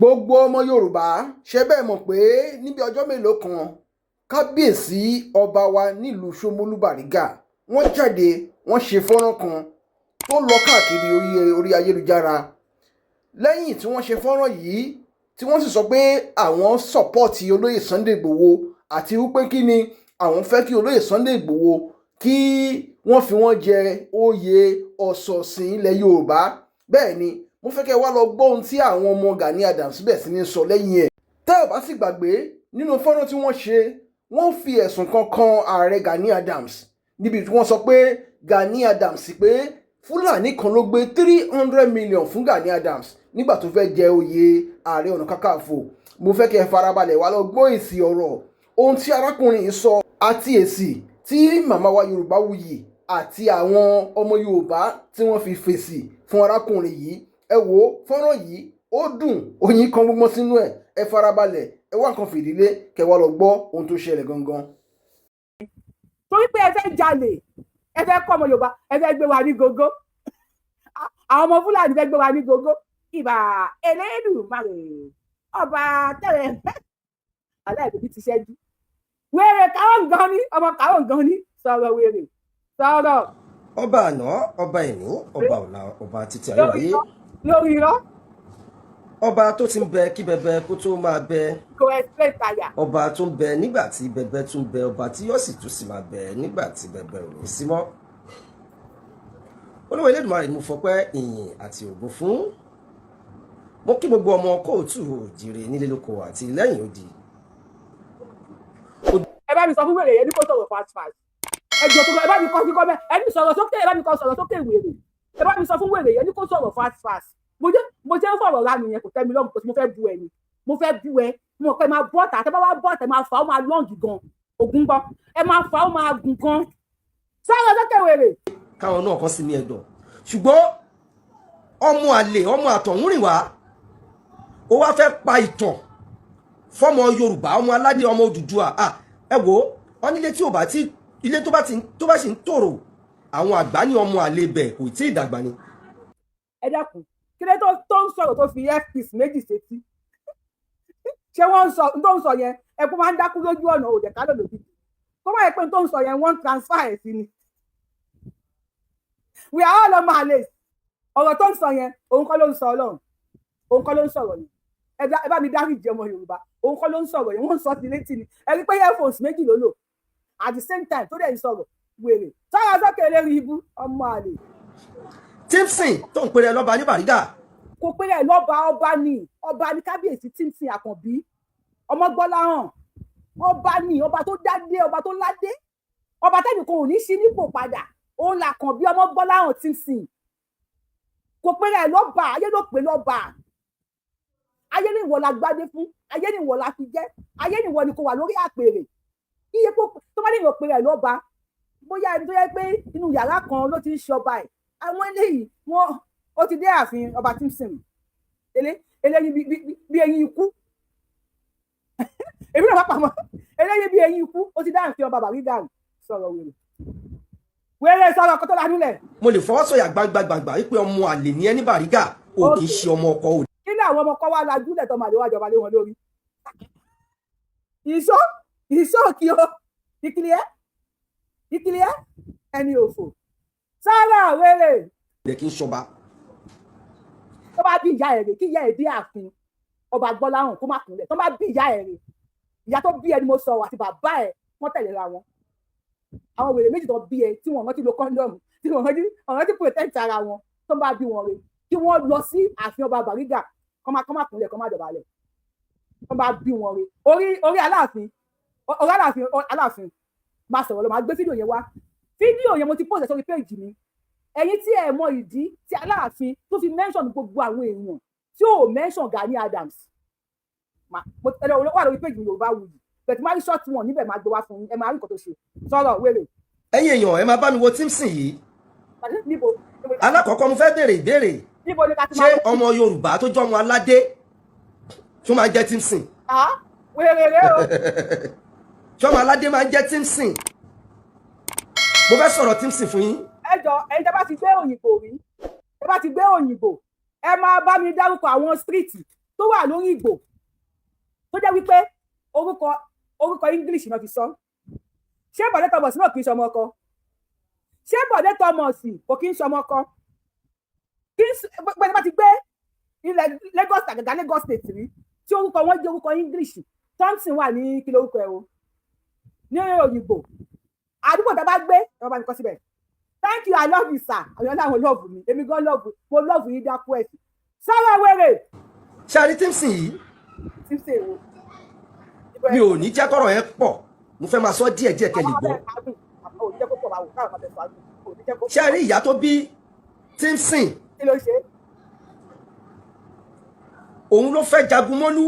Gbogbo ọmọ Yorùbá, ṣe bẹ́ẹ̀ mọ̀ pé níbi ọjọ́ mélòó kan, kábíyèsí ọba wa nílùú Ṣómólú Bàrígà, wọ́n jáde, wọ́n ṣe fọ́nrán kan tó lọ káàkiri orí ayélujára. Lẹ́yìn tí wọ́n ṣe fọ́nrán yìí, tí wọ́n sì sọ pé àwọn support olóyè Sunday Igboho, àti wípé kí ni àwọn fẹ́ kí olóyè Sunday Igboho kí wọ́n fi wọ́n jẹ oyè ọ̀sọ̀ọ̀sìn ilẹ̀ Yorùbá. Bẹ́ẹ̀ ni, mo fẹ́ kẹ́ wá lọ gbọ́ ohun tí àwọn ọmọ Gani Adams bẹ̀ sí ní sọ lẹ́yìn ẹ̀. Tẹ́ ò bá sì gbàgbé, nínú fọ́nrán tí wọ́n ṣe, wọ́n fi ẹ̀sùn kan kan ààrẹ Gani Adams, níbi tí wọ́n sọ pé Gani Adams, pé Fúlàní kan ló gbé 300 million fún Gani Adams nígbà tó fẹ́ jẹ oyè Ààrẹ Ọ̀nà Kakanfò. Mo fẹ́ kẹ́ ẹ farabalẹ̀ wá lọ gbọ́ èsì ọ̀rọ̀ ohun tí arákùnrin yìí sọ, àti èsì tí màmá wa Yorùbáwùyí àti àwọn ọmọ Yorùbá tí wọ́n fi fèsì fún arákùnrin yìí. Ẹ wo fọ́nrán yìí, ó dùn, oyin kan gbogbo sínú ẹ̀. Ẹ farabalẹ̀, ẹ wá nǹkan fìdí lé, kẹ́ wá lọ gbọ́ ohun tó ṣẹlẹ̀ gangan. Torí pé ẹ fẹ́ jalè, ẹ fẹ́ kọ́ ọmọ Yorùbá, ẹ fẹ́ gbé wa ní gógó. Àwọn ọmọ Fúlàní fẹ́ gbé wa ní gógó. Ìbà Elédùmarè ọba tẹ̀rẹ̀ aláìbíbí ti ṣẹ́jú. Wèrè káwọn gan ni, ọmọ káwọn gan ni. Sọ̀rọ̀, wèrè, sọ̀rọ̀. Ọba àná, ọba ìní, ọba ọ̀la, ọba títí ayérayé. Lórí irọ́. Ọba tó ti ń bẹ kí bẹbẹ kó tó máa bẹ. Kò explain tàyà. Ọba tó ń bẹ nígbà tí bẹbẹ tún bẹ, ọba tí yóò sì tún sì máa bẹ nígbà tí bẹbẹ ò ní sí mọ́. Olúwa Elédùmarè ni mo fọpẹ́, ìyìn àti ògo fún. Mo kí gbogbo ọmọ káàárọ̀ oòjíire nílé lóko àti lẹ́yìn odi. Ẹ bá mi sọ fún wèrè yẹn ní kó sọ̀rọ̀ fast fast. Ẹ jọ tó lọ, ẹ bá mi kọ sí kọ́mẹ́ ẹ ní sọ̀rọ̀ sókè. Ẹ bá mi kọ sọ̀rọ̀ sókè, wèrè. Ẹ bá mi sọ fún wèrè yẹn ní kó sọ̀rọ̀ fast fast. Mo jẹ́ fọ̀rọ̀ ránu yẹn, kò tẹ́ mi lọ́rùn, kò sí. Mo fẹ́ bu ẹ ni, mo fẹ́ bú ẹ. Mo mọ̀ pé máa bọ́ọ̀tà. Tẹ́ bá wá bọ́ọ̀tà, máa fà ó, máa long gan. Ògùn gbọ́, ẹ máa fà ó, máa gùn gan. Sọ̀rọ̀ sókè, wèrè. Káwọn náà kàn sí ní ẹ̀dọ̀, ṣùgbọ́n ọmọ àlè, ọmọ àtọ̀húnrìn wá, ó wá fẹ́ pa ìtàn fọmọ Yorùbá, ọmọ aládé, ọmọ Odùduwà. Ẹ wò ó, wọn nílé tí ò bá tí ilé tó bá ti tó bá sì ń tòrò, àwọn àgbà ní ọmọ àlè bẹ̀ kò tí ì dàgbà ni. Ẹ dákun, kí ló tó ń sọ̀rọ̀ tó fi earpiece méjì sétí? Ṣé wọ́n ń sọ tó ń sọ yẹn? Ẹkún máa ń dákú lójú ọ̀nà òdẹ kálọ̀ lòdì. Kó má yẹ pé tó ń sọ yẹn, wọ́n transfer ẹ̀ sí ni. We are all ọmọ àlè. Ọ̀rọ̀ tó ń sọ yẹn, òun kọ́ ló ń sọ. Ọlọ́run, òun kọ́ ló ń sọ̀rọ̀ yẹn. Ẹ bá mi dáríjì ọmọ Yorùbá, òun kọ́ ló ń sọ̀rọ̀ yẹn, wọ́n ń sọ sí létí ni. Ẹ rí pé earphones méjì ló lò at the same time tó dẹ̀ ń sọ̀rọ̀. Wèrè, sọ̀rọ̀ sókè, lérí ibú, ọmọ àlè. Timson tó ń pèrè lọ́ba ní Bàrígà. Kò péré lọ́ba, ọba ni, ọba ni. Kábíyèsí Timson Àkànbí Ọmọgbọ́láhàn, ọba ni, ọba tó dádé, ọba tó ládé, ọba tẹ́nìkan ò ní sí nípò padà. Òun làkànbí Ọmọgbọ́láhàn Timson. Kò péré lọ́ba, ayé ló pè lọ́ba. Ayé ní ìwọ la gbádé fún, ayé ní ìwọ la fi jẹ́, ayé ní ìwọ ni kò wà lórí àpèrè. Iye tó bá ní ìwọ péré lọ́ba, bóyá ẹni tó yẹ pé inú yàrá kan ló ti ń ṣe ọba ẹ̀. Àwọn eléyìí, wọn ó ti dé ààfin ọba Timson, eléyìí bí eyín ikú. Èmi náà bá pamọ́ eléyìí bí eyín ikú. Ó ti dé ààfin ọba Bàrígà. Sọ̀rọ̀, wèrè, wèrè, sọ̀rọ̀ kótó lanú lẹ̀. Mo lè fọwọ́ sọ̀yà gbangba gbangba wípé ọmọ àlè ní ẹ ní Bàrígà, ò kì í ṣe ọmọ ọkọ ò. Kí ni àwọn ọmọ kọ́ wá lajú lẹ̀ tọmọ àlè wá jọba lé wọn lórí? Ìṣó ìṣó kí o ìkìlẹ̀ ìkìlẹ̀ ẹni òfò. Sọ̀rọ̀, wèrè. Ẹ kì í ṣọba. Tó bá bí ìyá ẹ̀ rè, kí ìyá ẹ̀ dé ààfin ọba Gbọ́láhàn, kó má kúnlẹ̀. Tó bá bí ìyá ẹ̀ rè, ìyá tó bí ẹni mo sọ àti bàbá ẹ̀, wọ́n tẹ̀léra wọn. Àwọn wèrè méjì tó bí ẹ, tí wọ́n rántí lo condom, tí wọ́n rántí protect ara wọn, tó bá bí wọn rè, kí wọ́n lọ sí ààfin ọba Bàrígà, kọ́ má kúnlẹ̀, kọ́ má dọ̀bálẹ̀. Tó bá bí wọn rè, orí Aláàfin, orí Aláàfin, Aláàfin máa sọ̀rọ̀ lọ. Máa gbé fídíò yẹn wá. Fídíò yẹn, mo ti post ẹ̀ sórí page mi. Ẹ̀yin tí ẹ mọ ìdí tí Aláàfin tó fi mention gbogbo àwọn èèyàn tí ò mention Gani Adams, ẹ lọ wà lórí page mi, Yorùbá Wuyì. Bẹ̀tí má rí short one níbẹ̀, máa gbé wá fún yín, ẹ máa rí nǹkan tó ṣe. Sọ̀rọ̀, wèrè. Ẹ̀yin èèyàn, ẹ máa bá mi wo Timson yìí. Níbo? Alákọ̀ọ́kọ́, mo fẹ́ béèrè ìbéèrè. Níbo ni ká ti Ṣé máa? ọmọ Yorùbá tó jọ́ ọmọ aládé tó máa jẹ́ Timson? Ah, wèrè rẹ o. Ṣé ọmọ aládé máa ń jẹ́ Timson? Mo fẹ́ sọ̀rọ̀ Timson fún yín. Ẹ jọ, ẹ̀yin tẹ́ bá ti gbé òyìnbó rí, tẹ́ bá ti gbé òyìnbó, ẹ máa bá mi dárúkọ àwọn street tó Tó wà lórí Ìgbò, tó jẹ́ wípé orúkọ English náà fi sọ. Ṣé Bọ̀dé Thomas náà kì í ṣọmọ ọkọ? Ṣé Bọ̀dé Thomas kò kí ń ṣọmọ ọkọ? Kí gbẹ́ni bá ti gbé ilẹ̀ Lagos, àgàgà Lagos State rí, tí orúkọ wọn jẹ́ orúkọ English. Thompson wà ní, kí lórúkọ ẹ o, ní Òyìnbó, àdúgbò tá a bá gbé, ẹ bá mi kọ síbẹ̀. Thank you, I love you, sir. Àwọn ọlọ́run love mi, èmi gan love, mo love yín. Dákú ẹ̀ sí sọ́wọ́ wèrè. Ṣé a rí Timson yìí? Timson èwo? Mi ò ní jẹ́ kọ́rọ̀ yẹn pọ̀, mo fẹ́ máa sọ díẹ̀ díẹ̀ kẹ́ lè gbọ́. Ṣé a rí ìyá tó bí Timson? Kí ló ṣe? Òun ló fẹ́ Jagunmólú,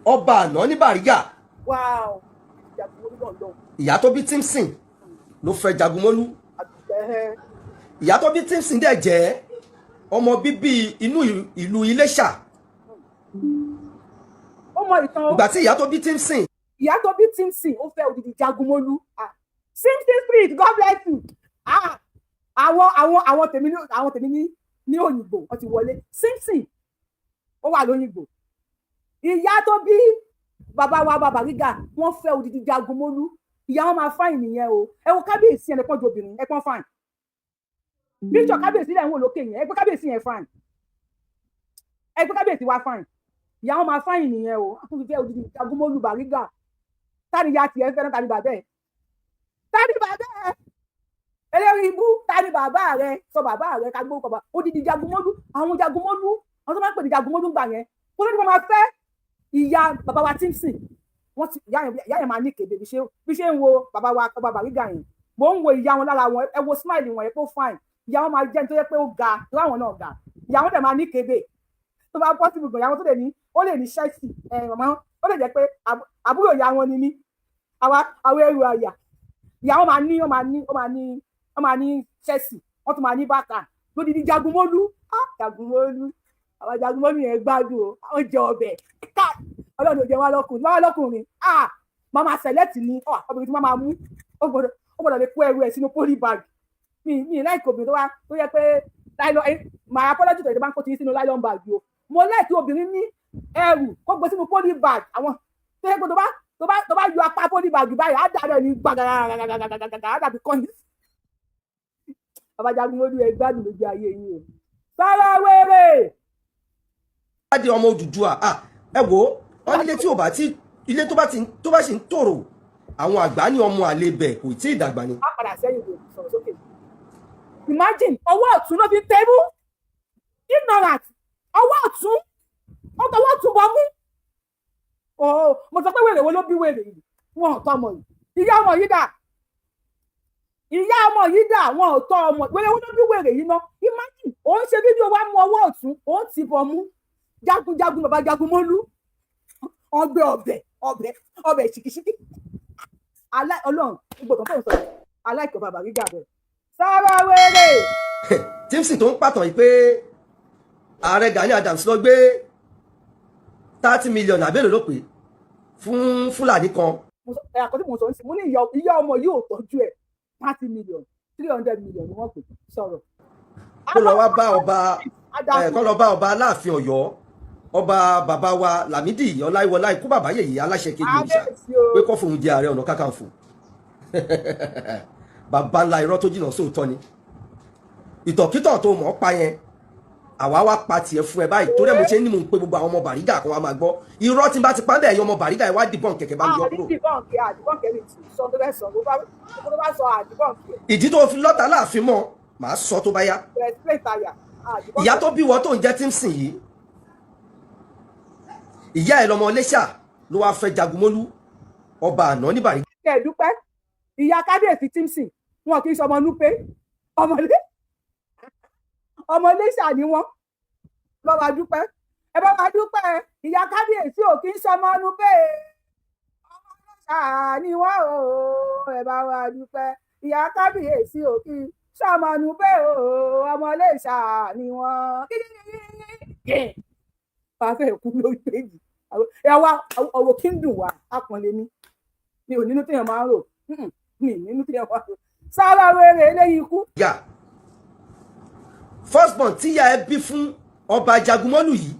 ọba àná ní Bàrígà. Ìyá tó bí Timson ló fẹ́ Jagunmólú. Ìyá tó bí Timson dẹ̀ jẹ́ ọmọ bíbí inú ìlú Iléṣà. Ó mọ ìtàn o. Ìgbà tí ìyá tó bí Timson Ìyá tó bí Timson, ó fẹ́ odidi Jagunmólú. Ah, Simpson Street, God bless you. Ah, àwọn tèmi ní Òyìnbó, wọ́n ti wọlé. Simpson ó wà lóyìnbó. Ìyá tó bí bàbá wa bàbá gíga, wọ́n fẹ́ odidi Jagunmólú. Ìyá wọn máa fine nìyẹn o. Ẹ wo kábíyèsí ẹ̀, pọ́n ju obìnrin ẹ pọ́n fine. Picture kábíyèsí lẹ̀ ń wò lókè yẹn. Ẹ pé kábíyèsí yẹn fine, ẹ pé kábíyèsí wa fine. Ìyá wọn máa fine nìyẹn o. Wọ́n fi fẹ́ odidi Jagunmólú Bàrígà. Tani ya tiẹ̀ ń fẹ́ náà? Tani bàbá ẹ̀? Tani bàbá ẹ̀? Eléyìí ibú, tani bàbá rẹ? Sọ bàbá rẹ ká gbórúkọ bá odidi Jagunmólú. Àwọn Jagunmólú, àwọn tó máa ń pè ní Jagunmólú gbà yẹn, kó ló ní wọn máa fẹ́ ìyá bàbá wa Timson. Wọ́n ti ìyá yẹn, ìyá yẹn máa ní kébé. Bí ṣe ń wo bàbá wa ọba Bàrígà yẹn, mò ń wo ìyá wọn lára wọn. Ẹ wo smile wọn, ẹ pé ó fine. Ìyá wọn máa jẹ́ nítorí pé ó ga tó, àwọn náà ga. Ìyá wọn dẹ̀ máa ní kébé tó bá possible gan. Ìyá wọn tó lè ní, ó lè ní ṣẹ́ẹ̀sì ẹ̀ màmá, ó lè jẹ́ pé àbúrò ìyá wọn ni mí, àwa àwọn ẹrù àyà. Ìyá wọn máa ní, ó máa ní ṣẹ́ẹ̀sì, wọ́n tún máa ní bàtà lódìdí Jagunmólú. Ah, Jagunmólú, àwọn Jagunmólú yẹn gbádùn o. Àwọn jẹ ọbẹ̀ ká. Ọlọ́run ò jẹ́ wá lọ́kùnrin, wá lọ́kùnrin. Ah, màmá select ní obìnrin tí wọ́n máa mú, ó gbọ́dọ̀ lè kó ẹrù ẹ̀ sínú poly bag. Mi like obìnrin tó wá tó yẹ pé nylon. Màá apology tó yẹ bá ń kó ti sínú nylon bag o. Mo like obìnrin ní ẹrù kó gbé sínú poly bag, àwọn tó yẹ pé tó bá yọ apá poly bag báyìí, á dà rẹ̀ ní gbàgàgàgàgàgàgà, á dàbí coins. Bàbá Jagunmólú, ẹ gbádùn lójú ayé yín o. Sára wéré. Á di ọmọ Odùduwà. Ah, ẹ wo, wọn nílé tí ò bá tí ilé tó bá ti tó bá sì ń tòrò, àwọn àgbà ní ọmọ àlè bẹ̀ kò tí ì dàgbà ni. Á padà sẹ́yìn, kò sọ̀rọ̀ sókè. Imagine, ọwọ́ ọ̀tún ló fi ń tẹ́rú. Ignorant. Ọwọ́ ọ̀tún, ó tọwọ́ ọ̀tún bọ́ mú. Oh, mo sọ pé wèrè wo ló bí wèrè yìí? Wọn ò tọ́ ọmọ yìí. Ìyá ọmọ yìí dà? Ìyá ọmọ yìí dà? Wọn ò tọ́ ọmọ. Wèrè wo ló bí wèrè yìí ná? Imagine, òun ṣe fídíò wa, mú ọwọ́ ọ̀tún, òun ti bọ̀ mú. Jagunjagun, bàbá Jagunmólú, ọgbẹ ọbẹ̀ ọbẹ̀ ọbẹ̀ ṣìkìṣìkì. Ọlọ́run gbogbo tó ń sọ aláìkọ̀ bàbá gíga bẹ̀ sára wéré. Timson tó ń pàtàn yìí pé ààrẹ Gani Adams lọ gbé 30 million àbẹ̀rẹ̀ ló pé fún Fúlàní kan. Ẹ àkọsí mo sọ ń sìn, mo ní ìyá ọmọ yìí ò tọ́jú ẹ̀. 30 million, 300 million ni wọ́n pè sọ̀rọ̀. Kó lọ wá bá ọba ẹ, kó lọ bá ọba Aláàfin Ọ̀yọ́, ọba bàbá wa Lámìdí Ọláyíwọlá, ikú bàbá yèyí, aláṣẹ kejì òrìṣà, pé kó fòun jẹ Ààrẹ Ọ̀nà Kakanfò. Bàbá ńlá irọ́ tó jìnnà sóòótọ́ ni. Ìtọ̀kítọ̀ tó mọ̀ ọ́ pa yẹn, àwa wá pa tiẹ̀ fún ẹ báyìí. Torí ẹ mo ṣe ní mò ń pe gbogbo àwọn ọmọ Bàrígà kan wá máa gbọ́ irọ́ tí n bá ti pa bẹ́ẹ̀. Yọ ọmọ Bàrígà, ẹ wá dìbọn kẹ̀kẹ́ bá mi yọ kúrò. Àdìbọ̀nkì, àdìbọ̀nkì ẹni tì sọ tó fẹ́ sọ, tó bá sọ àdìbọ̀nkì ẹ̀. Ìdí tó fi lọ́ta láàfin mọ́, màá sọ tó bá yá. Explain tire. Ìyá tó bí wọ́n tó ń jẹ́ Timson yìí, ìyá ẹ̀ lọmọ Iléṣà ló wáá fẹ́ Jagunmólú, ọba àná ní Bàrígà. Kẹ́ ẹ̀ dúpẹ́. Ìyá kábíyèsí Timson, wọn kì í ṣọmọ Núpé, ọmọlé ọmọ Iléṣà ni wọn. Bá wa dúpẹ́, ẹ bá wa dúpẹ́. Ìyá kábíyèsí ò kì í ṣọmọ Núpé, ọmọ Iléṣà ni wọn o. Ẹ bá wa dúpẹ́. Ìyá kábíyèsí ò kì í ṣọmọ Núpé o, ọmọ Iléṣà ni wọn. Wàá fẹ́ kú lórí péjì ẹ wá. Ọwọ́ kí ń dùn wá àpọ̀nlé mi. Mi ò nínú téèyàn máa ń rò, mi nínú téèyàn máa ń rò. Sára wéré eléyìí ikú. Yà, first born tíyà ẹ bí fún Ọba Jagunmọ́lù yìí,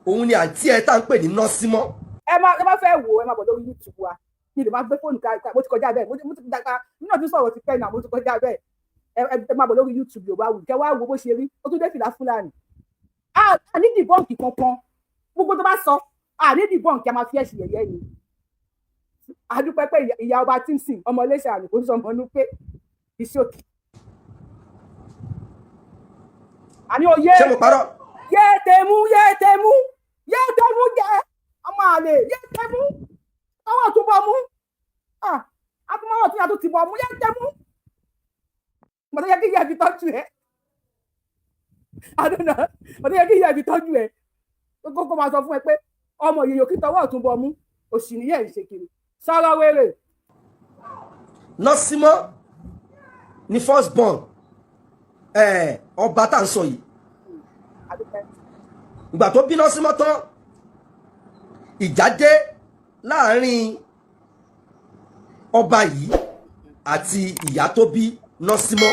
òun ni àǹtí ẹ tá à ń pè ní Nọ́símọ́. Ẹ má fẹ́ wò, ẹ má bọ̀ lórí YouTube wa. Mi lè má gbé fóònù ká, mo ti kọjá bẹ́ẹ̀. Mo ti dàgbà nínú ọdún sọ̀rọ̀ ti pẹ́ náà, mo ti kọjá bẹ́ẹ̀. Ẹ má bọ̀ lórí YouTube Yorùbá Wuyì, kẹ́ wá wo bó ṣe rí. Ó tún dé fìlà Fúlàní. A ní debunk kankan. Gbogbo tó bá sọ, a ní debunk, a máa fi ẹ̀sìn yẹ̀yẹ́ ni. A dúpẹ́ pé ìyá ọba Timson, ọmọ Iléṣà ni, kò ní sọ ọmọ inú pé ìṣòkè àní oyè. Ṣé mo parọ́? Yé tèmú, yé tèmú, yé tèmú jẹ ọmọ àlè, yé tèmú ọwọ́ tún bọ̀ mú àtúmọ̀wọ̀ tún yàtọ̀ ti bọ̀ mú, yé tèmú. Mọ̀tò yẹ kí ìyá fi tọ́jú ẹ̀, àdúnà mọ̀tò yẹ kí ìyá fi tọ́jú ẹ̀, kókó máa sọ fún ẹ pé ọmọ yòyò kí tọwọ́ tún bọ̀ mú, òsì nìyẹn ń ṣe kiri sọ̀rọ̀ wèrè. Nọ́símọ́ ni first born ọba tá à ń sọ yìí. Àdúpẹ́. Ìgbà tó bí Nọ́símọ́ tán, ìjà dé láàrin ọba yìí àti ìyá tó bí Nọ́símọ́.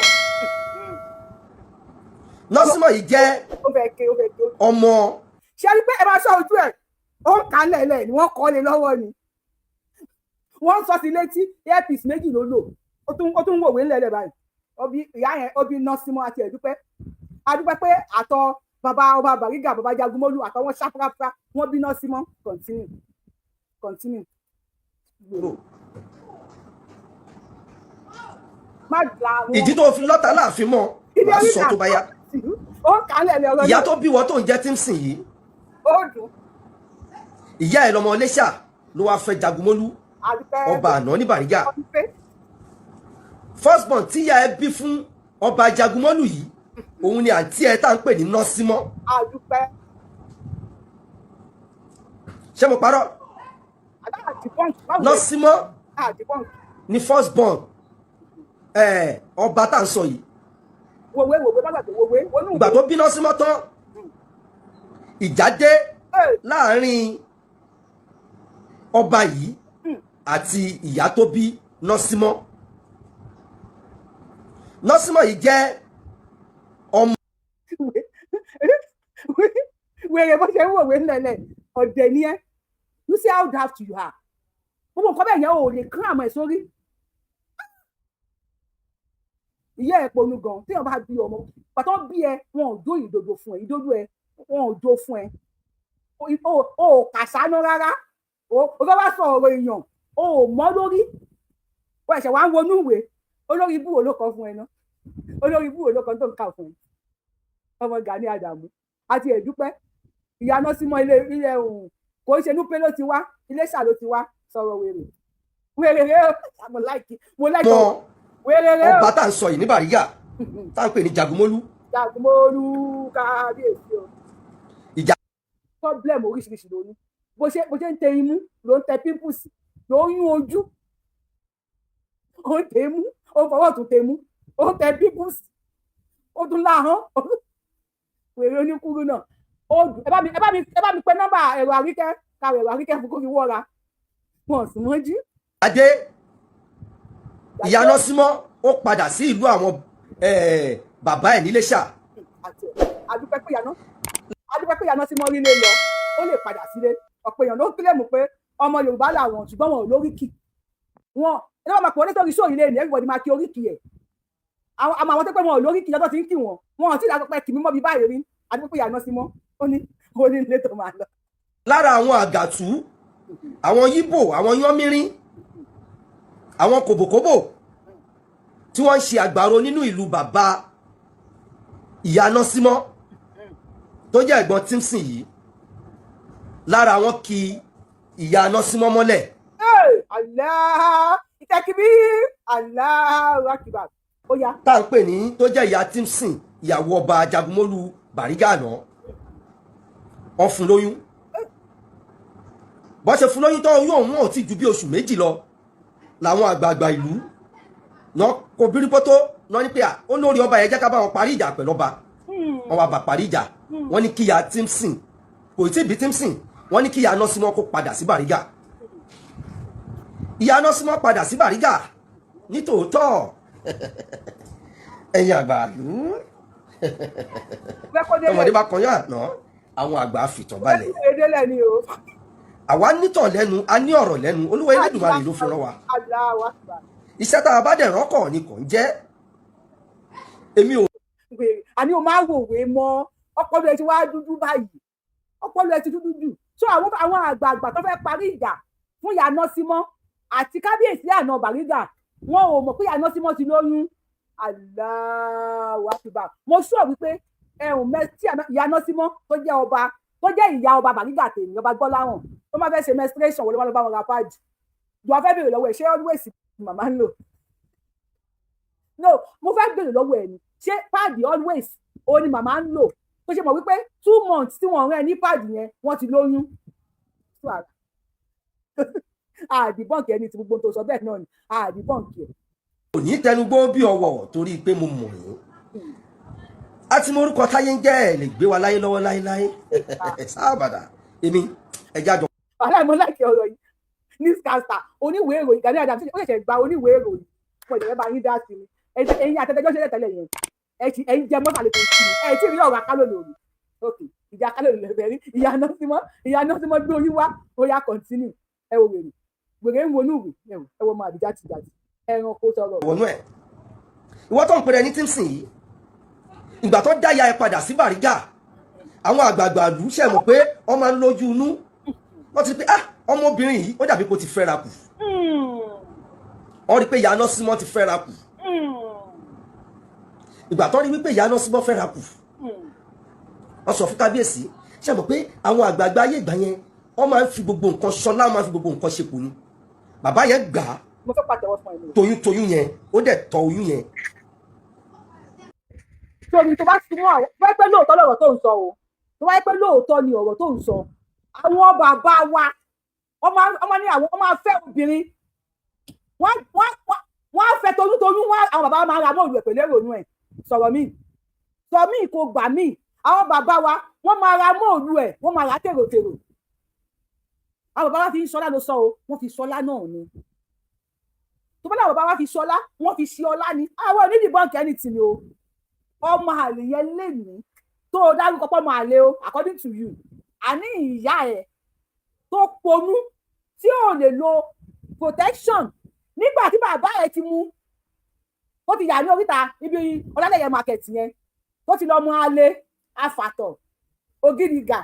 Nọ́símọ́ yìí jẹ́ Ó fẹ́ ké, ó fẹ́ ké. ọmọ. Ṣe rí pé ẹ máa sọ ojú ẹ, ó ń kà á lẹ̀lẹ̀ ni wọ́n kọ́ lé lọ́wọ́ ni, wọ́n ń sọ sí létí. Earpiece méjì ló lò, ó tún ń wòwe ńlẹ̀lẹ̀ báyìí. Ó bí ìyá yẹn, ó bí Nọ́símọ́ àti ẹ̀dúpẹ́. Adúpẹ́ pé àtọ bàbá ọba Bàrígà, bàbá Jagunmólú, àtọwọn ṣáfráfrá, wọ́n bí Nọ́símọ́. Continue, continue. Má la wọn. Ìdí tó fi lọ́ta láàfin mọ́, Ibi màá orí sọ tó bá yá. Ó ń kà á lẹ̀lẹ̀ ọ̀rọ̀ Ìyá náà. tó bí wọ́n tó ń jẹ́ Timson yìí, Ó dùn. ìyá ẹ̀ lọmọ Iléṣà ló wáá fẹ́ Jagunmólú, Adúpẹ́. ọba àná ní Bàrígà. Adúpẹ́. First born tí ìyá ẹ bí fún ọba Jagunmọ́lù yìí, òun ni àǹtí ẹ tá à ń pè ní Nọ́símọ́. Adúpẹ́. Ṣé mo parọ́? Àdìbọ́ǹkì báwo lè Nọ́símọ́ àdìbọ́ǹkì. ni first born ọba tá à ń sọ yìí. Wòwe, wòwe, má gbàgbé wòwe wọnú. Ìgbà tó bí Nọ́símọ́ tán, ìjà dé láàrin ọba yìí àti ìyá tó bí Nọ́símọ́. Nọ́símọ́ yìí jẹ́ ọmọ. Wèrè, bó ṣe ń wòwe ńlẹ̀lẹ̀, ọ̀dẹ̀ ni ẹ́. You see how daft you are? Gbogbo nǹkan bẹ́ẹ̀ yẹn ò lè kán àmọ́ ẹ̀ sórí. Ìyá ẹ̀ ponú gan. Tí wọn bá bí ọmọ pàtó bí ẹ, wọn ò jó ìdodo fún ẹ, ìdodo ẹ wọn ò jó fún ẹ, o ò kàṣánú rárá. O fẹ́ wá sọ ọ̀rọ̀ èèyàn, o ò mọ́ lórí o, ẹ̀ṣẹ̀ wá ń wọnú ìwé. Olórí ibú wo ló kọ fún ẹ ná? Olórí ibú wo ló kọ tó ń kà fún ẹ? Ọmọ Gani Àdàmú àti ẹ̀dúpẹ́. Ìyá Nọ́símọ́, ilé ilé òun kò ń ṣe núpé ló ti wá, Iléṣà ló ti wá. Sọ̀rọ̀ wèrè, wèrè rẹ o. Mo like, mo like. Mọ Wèrè rẹ o. ọba tá à ń sọ yìí ní Bàrígà, tá à ń pè ní Jagunmólú. Jagunmólú, kábíyèsí o. Ìjà Problem oríṣiríṣi ló ní. Bó ṣe ń tẹ imú ló ń tẹ pimples, ló ń yún ojú. Ó ń tẹ imú, ó ń fọwọ́ tún tẹ imú, ó ń tẹ pimples, ó tún láhán. Wèrè oníkúrú náà, ó dùn. Ẹ bá mi pe nọ́mbà ẹ̀rọ àríkẹ́, káwé ẹ̀rọ àríkẹ́ fún kó fi wọ́ra wọn ò sì mọ́jú. Adé, ìyá Nọ́símọ́ ó padà sí ìlú àwọn bàbá ẹ̀ níléṣà. Àti ẹ̀ adúpẹ́ pé ìyànà sí mọ́ rílé lọ, ó lè padà sílé. Ọ̀pọ̀ èèyàn ló ń kílèmù pé ọmọ Yorùbá làwọn, ṣùgbọ́n wọn ò lóríkì wọn. Ẹ lọ́wọ́ máa pọ̀ nítorí sóò ilé ní everybody máa kí oríkì ẹ̀. Àwọn àmọ́ àwọn tó pé wọn ò lóríkì lọ́dọ̀ tí ń kì wọ́n, wọn ò tí ì dájọ́ pé kì mí mọ́ bí báyìí rí. Adúpẹ́ pé ìyànà sí mọ́ ó ní ilé tó máa lọ. Lára àwọn àgàtú, àwọn Yíbò, àwọn yánmírín, àwọn kòbòkòbò tí wọ́n ń ṣe àgbàro nínú ìlú bàbá ìyá Nọ́símọ́ tó jẹ́ ẹ̀gbọ́n Timson yìí, lára wọn kì ìyá Nọ́símọ́ mọ́lẹ̀. Hey, Allah ìtẹ́kibí, Allahu akbar, ó yá. Tá à ń pè ní tó jẹ́ ìyá Timson, ìyàwó ọba Jagunmólú Bàrígà àná, wọ́n fún lóyún. Bọ́n ṣe fún lóyún tó, oyún òun ò tí ju bí oṣù 2 lọ, làwọn àgbààgbà ìlú náà kò bírípótó náà ní pé à ó lórí ọba yẹn, jẹ́ ká bá wọn parí ìjà pẹ̀lú ọba. Wọ́n wá bá parí ìjà. Wọ́n ní kíyà Timson, kò tí ì bí Timson, wọ́n ní kíyà Nọ́símọ́ kó padà sí Bàrígà. Ìyá Nọ́símọ́ padà sí Bàrígà nítòótọ́. Ẹ̀yin àgbàlú, Fẹ́ kó délẹ̀. Tọmọdé bá kọyán àná, àwọn àgbà fìtàn balẹ̀. Fẹ́ kó délẹ̀ ni o. Àwa nítàn lẹ́nu, a ní ọ̀rọ̀ lẹ́nu. Olúwa Elédùmarè ló fi rán wa. Allahu Akbar. Iṣẹ́ tá a bá dẹ̀ rọ́kọ̀ ni kò ń jẹ́. Èmi ò Wèrè, àní o máa wòwe mọ́. Ọpọlọ ẹ ti wá dúdú báyìí, ọpọlọ ẹ ti dúdú jù. So àwọn àgbààgbà tó fẹ́ parí ìjà fún ìyá Nọ́símọ́ àti kábíyèsí àná Bàrígà, wọn ò mọ̀ pé ìyá Nọ́símọ́ ti lóyún. Allahu Akbar. Mo sọ wípé ẹ̀hún tí ìyá Nọ́símọ́ tó jẹ́ ọba, tó jẹ́ ìyá ọba Bàrígà tèmi, ọba Gbọ́láhàn, tó máa fẹ́ ṣe menstruation, wọlé wọn lọ bá wọn ra pad jù. Wọ́n fẹ́ béèrè lọ́wọ́ ẹ̀, ṣé always màmá ń lò? No, mo fẹ́ béèrè lọ́wọ́ ẹ̀ ni, ṣé pad always ó ní màmá ń lò, tó ṣe mọ̀ wípé 2 months tí wọ́n rán ẹ ní pad yẹn, wọ́n ti lóyún? Àdìbọ̀nkì ẹni tí gbogbo tó sọ bẹ́ẹ̀ náà ni àdìbọ̀nkì ẹ̀. Ò ní tẹnugbó bí ọwọ́, torí pé mo mọ̀ yín a ti mọ orúkọ táyé ń jẹ́. Ẹ̀ lè gbé wa láyé lọ́wọ́ láéláé sáàbàdà. Èmi ẹja jọ. Wàhálà, mo láìkí ọ̀rọ̀ yìí. Newscaster, oníwèé ìròyìn Gani Adams, ó ṣẹ̀ṣẹ̀ gba oníwèé ìròyìn. Mo ìjọba bá yín dá sí ni. Ẹ̀yin àtẹ̀tẹ̀jọ́ ṣẹlẹ̀ tẹ́lẹ̀ yẹn, ẹ̀yin jẹ mọ́sálẹ̀ tó ti ẹ̀ tí ì rí ọ̀rọ̀ akálò lórí. Ok, ìjà akálò lẹ́fẹ̀ẹ́ rí. Ìyá Nọ́símọ́ gbé oyún wá. Ó yá, continue. Ẹ wo wèrè, wèrè ń wọnú ìwé. Ẹ wo ọmọ àbíjá ti jàdí ẹranko sọ̀rọ̀. Wọnú ẹ̀, ìwọ tó ń pèrè ní Tímsìn yìí, ìgbà tó dá ya ẹ padà sí Bàrígà, àwọn àgbààgbà ìlú ṣe mọ̀ pé wọ́n máa ń lójú inú. Wọ́n ti rí pé, ah, ọmọbìnrin yìí, ó dàbí pé ó ti fẹ́ra kù. Wọ́n rí pé ìyá Nọ́símọ́ ti fẹ́ra kù. Ìgbà tó rí wípé ìyá Nọ́símọ́ fẹ́ra kù, wọ́n sọ fún kábíyèsí. Ṣe mọ̀ pé àwọn àgbààgbà ayé ìgbà yẹn, wọ́n máa ń fi gbogbo nǹkan ṣọlá, wọ́n máa ń fi gbogbo nǹkan ṣepò ni. Bàbá yẹn gbà á. Mo fẹ́ pàtẹ́wọ́ fún ẹ ní o. Toyún toyún yẹn, ó dẹ̀ tọ́ oyún yẹn. Torí tó bá ti mú àwọn wáyé pé lóòótọ́ lọ̀rọ̀ tó ń sọ o, tó wáyé pé lóòótọ́ ni ọ̀rọ̀ tó ń sọ, àwọn bàbá wa, wọ́n máa ní àwọn, wọ́n máa fẹ́ obìnrin, wọ́n á fẹ́ toyúntoyún. Wọ́n àwọn bàbá wa máa ra mọ́ọ̀lù ẹ̀ pẹ̀lú èrònú ẹ̀. Sọ̀rọ̀ mi sọ mí kò gbà mí. Àwọn bàbá wa, wọ́n máa ra mọ́ọ̀lù ẹ̀, wọ́n máa rà tèròtèrò. Àwọn bàbá wa fi ń sọlá ló sọ o, wọ́n fi sọlá náà ni. Tó bá láwọn bàbá wa fi sọlá, wọ́n fi ṣe ọlá ni. Àwọn onídìbọn kẹ́ni tì ní o. Ọmọ àlè yẹn lè ní tó o dárúkọ pọ́ ọmọ àlè o, according to you, àní ìyá ẹ̀ tó ponú tí ò lè lo protection nígbà tí bàbá ẹ̀ ti mú, tó ti yà ní oríta ibi ọlálẹyẹ market yẹn, tó ti lọ mú alẹ afàtọ̀ ògìrìgà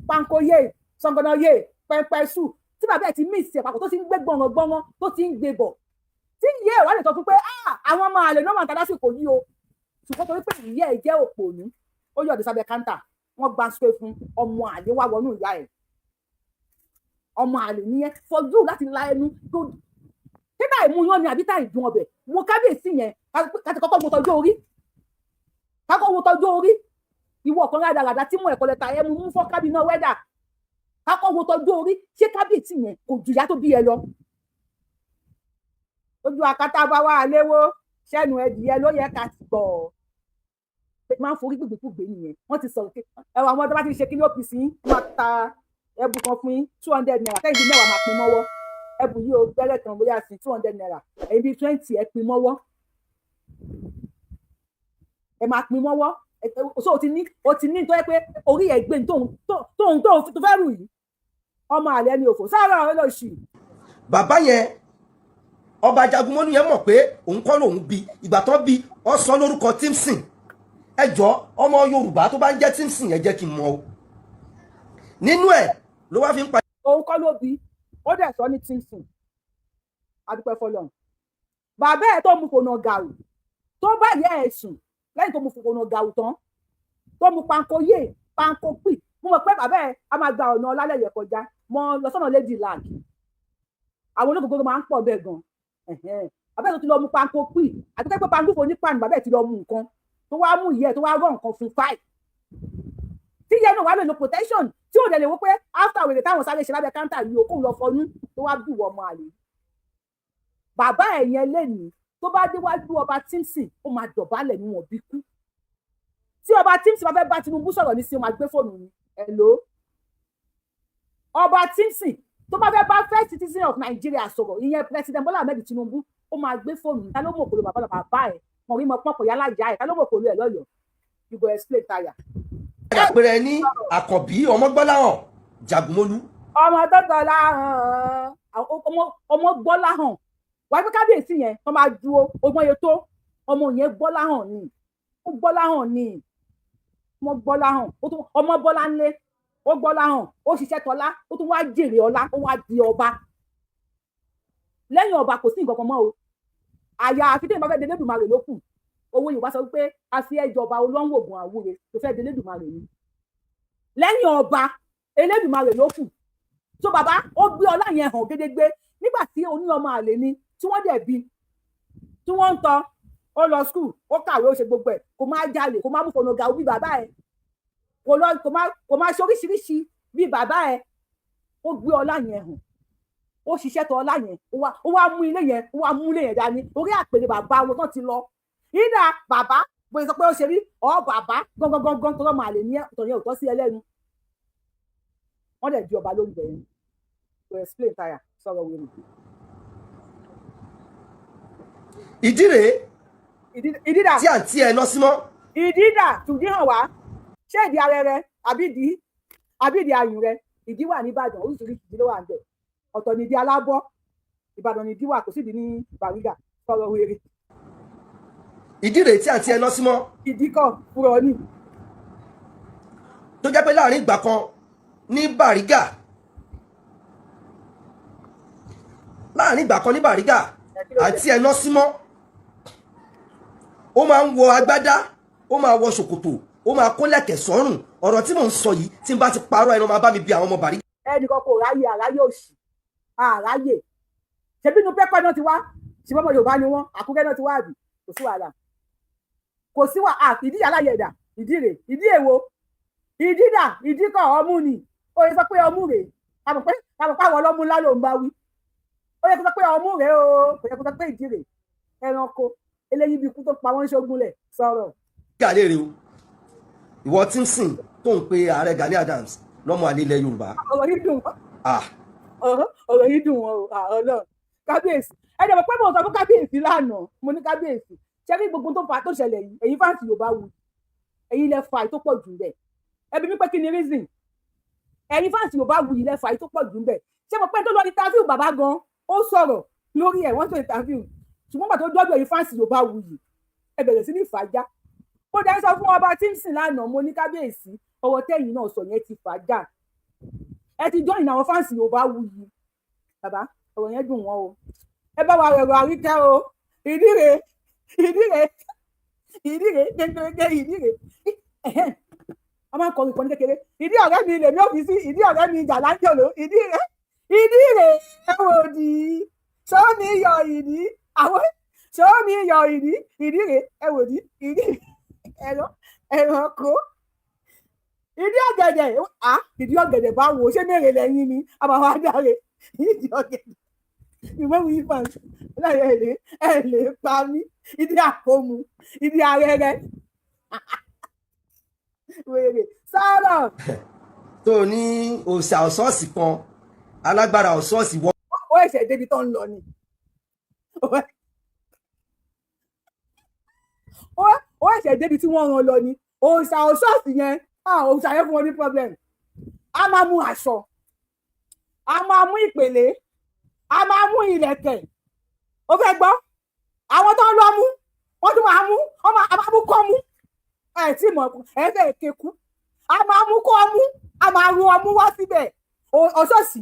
pankoyé sọgọnọyé pẹpẹsù, tí bàbá ẹ̀ ti mix ẹ̀ papọ̀, tó ti ń gbé gbọ̀ngàn tó ti ń gbé bọ̀, tí ìyá ẹ̀ wá lè sọ fún pé, "Ah, àwọn ọmọ àlè náà máa ń ta lásìkò yìí o." Ṣùgbọ́n torí pé ìyá ẹ̀ jẹ́ òpònú, ó yọ̀dí sábẹ́ káńtà, wọ́n gba ṣe fún ọmọ àlè wá wọnú ìyá ẹ̀. Ọmọ àlè nìyẹn. For you láti la ẹnu tó títà ìmúyán ni àbí tá ìdun ọbẹ̀ wo kábíyèsí yẹn, káti kọ́kọ́ wo tọjọ́ orí, kákọ́ wo tọjọ́ orí. Ìwọ kan rádaràdà tí mú ẹ̀kọ́ lẹ́ta ẹ̀ mú mú fọ́ kábínà wẹ́dà. Kákọ́ wo tọjọ́ orí. Ṣé kábíyèsí yẹn kò jù ìyá tó bí ẹ lọ? Ojú akátá bá wà léwó sẹ́nu ẹdìyẹ ló yẹ ká ti gbọ́ pé máa ń forí gbègbèkúgbè nìyẹn. Wọ́n ti sọ̀rọ̀ ẹwà àwọn ọmọdé bá ti ṣe kí ní OPC yín, wọ́n máa ta ẹbù kan fún yín, ₦200. Kẹ́yìn bíi 10 máa pín mọ́wọ́ ẹbù yìí ó gbẹ́rẹ́ kan bóyá sí ₦200. Ẹ̀yin bíi 20, ẹ pín mọ́wọ́, ẹ máa pín mọ́wọ́. So o ti ní tó yẹ pé orí ẹ̀ gbé tóun tóun tóun tó fẹ́ rù yìí. Ọmọ àlẹ́ ni òfò sáárà ọlọ́ọ̀ṣì. Bàbá yẹn, ọba Jagunmọ́lú yẹn, mọ̀ pé òun kọ́ lòun bí. Ìgbà tó bí, ọ sọ lórúkọ Timson. Ẹ jọ, ọmọ Yorùbá tó bá ń jẹ́ Timson yẹn, jẹ́ kí n mọ̀ o. Nínú ẹ̀ ló wá fi ń pa. Òun kọ́ ló bí, ó dẹ̀ sọ ní Timson. Adúpẹ́ fọlọ́run. Bàbá ẹ̀ tó mu fònà gàù, tó bá yẹ ẹ̀ sùn lẹ́yìn tó mu fònà gàù tán, tó mu panko yé panko pì, mo mọ̀ pé bàbá ẹ̀ á máa gba ọ̀nà ọlálẹ̀yẹ kọjá mọ́ lọ sọ́nà Lady Lag. Àwọn olókòkò máa ń pọ̀ bẹ́ẹ̀ gan. Bàbá ẹ̀ tó ti lọ mu panko pì, àti pé panko fò ní pan, bàbá ẹ̀ ti lọ mu nǹkan tó wá mú ìyẹ́ tó wá rọ nǹkan fún fáì, tí ìyẹn náà wà lè lo protection, tí ò dẹ̀ lè wó pé after wèrè táwọn sáré ṣe lábẹ́ káńtà yìí, ó kóun lọ fọnú tó wá bí wọ ọmọ àlè. Bàbá ẹ̀ yẹn lénìí, tó bá déwájú ọba Timson, ó máa dọ̀bálẹ̀ níwọ̀n bí kú. Tí ọba Timson bá fẹ́ bá Tinubu sọ̀rọ̀ ní sí, ó máa gbé fóònù ni, "Hello." Ọba Timson tó bá fẹ́ bá first citizen of Nigeria sọ̀rọ̀, ìyẹn President Bola Ahmed Tinubu, ó máa gbé fóònù. Ta ló mọ̀ òkòlò bàbá bàbá ẹ̀ mọ̀ rí mọ̀ pọ̀pọ̀ yálà ìyá ẹ̀? Ta ló mọ̀ òkòlò ẹ̀ lọ́yọ̀ọ́? You go explain tire. Àpẹẹrẹ ní Àkànbí Ọmọgbọ́láhàn Jagunmólú. Ọmọ tó tọ́lá hàn, ọmọ gbọ́lá hàn wàá pé kábíyèsí yẹn, wọ́n máa dúró ọgbọ́n yẹn tó ọmọ yẹn gbọ́lá hàn ni, ó gbọ́lá hàn ni, ọmọ gbọ́lá hàn. Ó tún ọmọ bọ́lá ńlé, ó gbọ́lá hàn, ó ṣiṣẹ́ tọ́lá, ó tún wá jèrè ọlá, ó wá di ọba. Lẹ́yìn ọba, kò sí nǹkan kan mọ́ o. Àyà àfi tí ìbá fẹ́ délẹ́dùmarè ló kù. Owó Yorùbá sọ wípé a fi ẹjọba olóńgbògùn àwúre tó fẹ́ délẹ́dùmarè ni. Lẹ́yìn ọba, Elédùmarè ló kù. Tó bàbá ó gbé ọlá yẹn hàn gédégbé nígbà tí oní ọmọ àlè ni tí wọ́n dẹ̀ bí tí wọ́n ń tọ́. Ó lọ school, ó kàwé, ó ṣe gbogbo ẹ̀. Kò máa jalè, kò máa mú fọnàgà bí bàbá ẹ̀, kò lọ, kò máa ṣe oríṣiríṣi bí bàbá ẹ̀. Ó gbé ọlá yẹn hàn, ó ṣiṣẹ́ tọ ọlá yẹn, ó wá mú ilé yẹn, ó wá mú ilé yẹn dání orí àpèrè bàbá wọn tán ti lọ. Ìdá bàbá bóyá sọ pé ó ṣe rí ọ bàbá gangan gangan tó lọ́mọ àlè ní ọ̀tọ̀ yẹn ò tọ́ sí ẹlẹ́nu. Wọ́n dẹ̀ di ọba lórí bẹ̀rẹ̀. To explain tire, sọ̀rọ̀ wẹ̀rẹ̀. Ìdí rèé ìdí dà tí àǹtí ẹ lọ sí mọ́. Ìdí dà? Tùdí hàn wá. Ṣé ìdí arẹrẹ àbí ìdí ayùn rẹ? Ìdí wà nìbàdàn, oríṣiríṣi ìdí ló wà níbẹ̀. Ọ̀tọ̀ ní ìdí alábọ́. Ìbàdàn ní ìdí wà, kò sí ìdí ní Bàrígà. Sọ̀rọ̀ wèrè. Ìdí rèé tí àǹtí ẹ lọ sí mọ́. Ìdí kan fúrọ ní. Tó jẹ́ pé láàrin ìgbà kan ní Bàrígà, láàrin ìgbà kan ní Bàrígà, àǹtí ẹ lọ sí mọ́, ó máa ń wọ agbádá, ó máa wọ ṣòkòtò, ó máa kó lẹ̀kẹ̀ sọ́rùn. Ọ̀rọ̀ tí mò ń sọ yìí, tí n bá ti parọ́, ẹnu máa bá mi bí àwọn ọmọ Bàrígà. Ẹnìkan kò ráyè, àráyè òsì àráyè. Ṣebí inú pẹ́pẹ́ náà ti wá, ṣùgbọ́n ọmọ Yorùbá ni wọ́n. Àkúrẹ́ náà ti wá, àbí? Kò sí wàhálà, kò sí wàhálà. Ìdí aláyẹ̀ ẹ̀dà, ìdí rè, ìdí èwo? Ìdí dà? Ìdí kọ̀, ọmú ni. Ó yẹ sọ pé ọmú rè. Àmọ̀ pé àwọn ọlọ́mú ńlá ló ń bá wí. Ó yẹ kó sọ pé ọmú rè o, kò yẹ kó sọ pé ìdí rè. Ẹranko eléyìí bí ikú tó pa wọ́n ń ṣógunlẹ̀. Sọ̀rọ̀. Gàlẹ́ o, ìwọ tí ń sìn tó ń pe ààrẹ Gani Adams lọ́mọ àlè ilẹ̀ Yorùbá. Ọ̀rọ̀ yìí dùn wọ́n. Ah. Ọ̀rọ̀ yìí dùn wọ́n o. Ọlọ́run, kábíyèsí, ẹ dẹ̀ mọ̀ pé mo sọ fún kábíyèsí lánàá. Mo ní kábíyèsí, ṣé kí gbogbo tó fa tó ṣẹlẹ̀ yìí, èyí fans Yorùbá wù, èyí lẹ fa tó pọ̀ jù bẹ́ẹ̀. Ẹbí mi pé kí ni reason? Ẹ̀yin fans Yorùbá wù yìí lẹ fa tó pọ̀ jù bẹ́ẹ̀. Ṣé mo pé tó lọ interview bàbá gan, ó sọ̀rọ̀ lórí ẹ̀, wọ́n tó interview, ṣùgbọ́n pàtó dọ́dọ̀ ẹ̀yin fans Yorùbá wù yìí, ẹ bẹ̀rẹ̀ sí ní fàájà. Mo dẹ̀ ń sọ fún ọba Tímsìn lánàá, mo ní kábíyèsí, ọwọ́ tẹ́yìn náà sọ yẹn ti fàájà. Ẹ ti join àwọn fans Yorùbá wù yìí. Bàbá, ọ̀rọ̀ yẹn dùn wọ́n o. Ẹ bá wa rẹ̀rọ àríkẹ́ o. Ìdí rèé, ìdí rèé, ìdí rèé gẹ́gẹ́, ìdí rèé. A máa ń kọrin kan ní kékeré: ìdí ọ̀rẹ́ mi lèmi ò fi sí, ìdí ọ̀rẹ́ mi jàlájòló, ìdí rèé, ìdí rèé, ẹ wò di sọ́mi yọ ìdí àwọn sọ́mi yọ ìdí, ìdí rèé, ẹ wò di ìdí ẹ̀rọ ẹranko, ìdí ọ̀gẹ̀dẹ̀. À, ìdí ọ̀gẹ̀dẹ̀ báwo? Ṣé mèrè lẹ́yìn ni a máa wá dáre ìdí ọ̀gẹ̀dẹ̀? Ìwé wí fans láyé ẹ lè pa mí. Ìdí àkómu, ìdí arẹrẹ, wèrè, sọ̀rọ̀. Tó ní òòṣà ọ̀ṣọ́ọ̀sì kan, alágbára ọ̀ṣọ́ọ̀sì wọ́n. Ó ẹ̀ṣẹ̀ débi tó ń lọ ni. Ó ẹ̀ṣẹ̀ débi tí wọ́n rán lọ ni. Òòṣà ọ̀ṣọ́ọ̀sì yẹn, òòṣà yẹn fún wọn ní problem. A máa mú aṣọ, a máa mú ìpèlè, a máa mú ìlẹ̀kẹ̀. Ó fẹ́ gbọ́ àwọn tó ń lọ mú, wọ́n tún máa mú, a máa mú kọ́ mú. Ẹ tí mọ̀, ẹ fẹ́ kéku. A máa mú kọ́ mú, a máa ru ọmú wá síbẹ̀. Ọ̀ṣọ́ọ̀sì,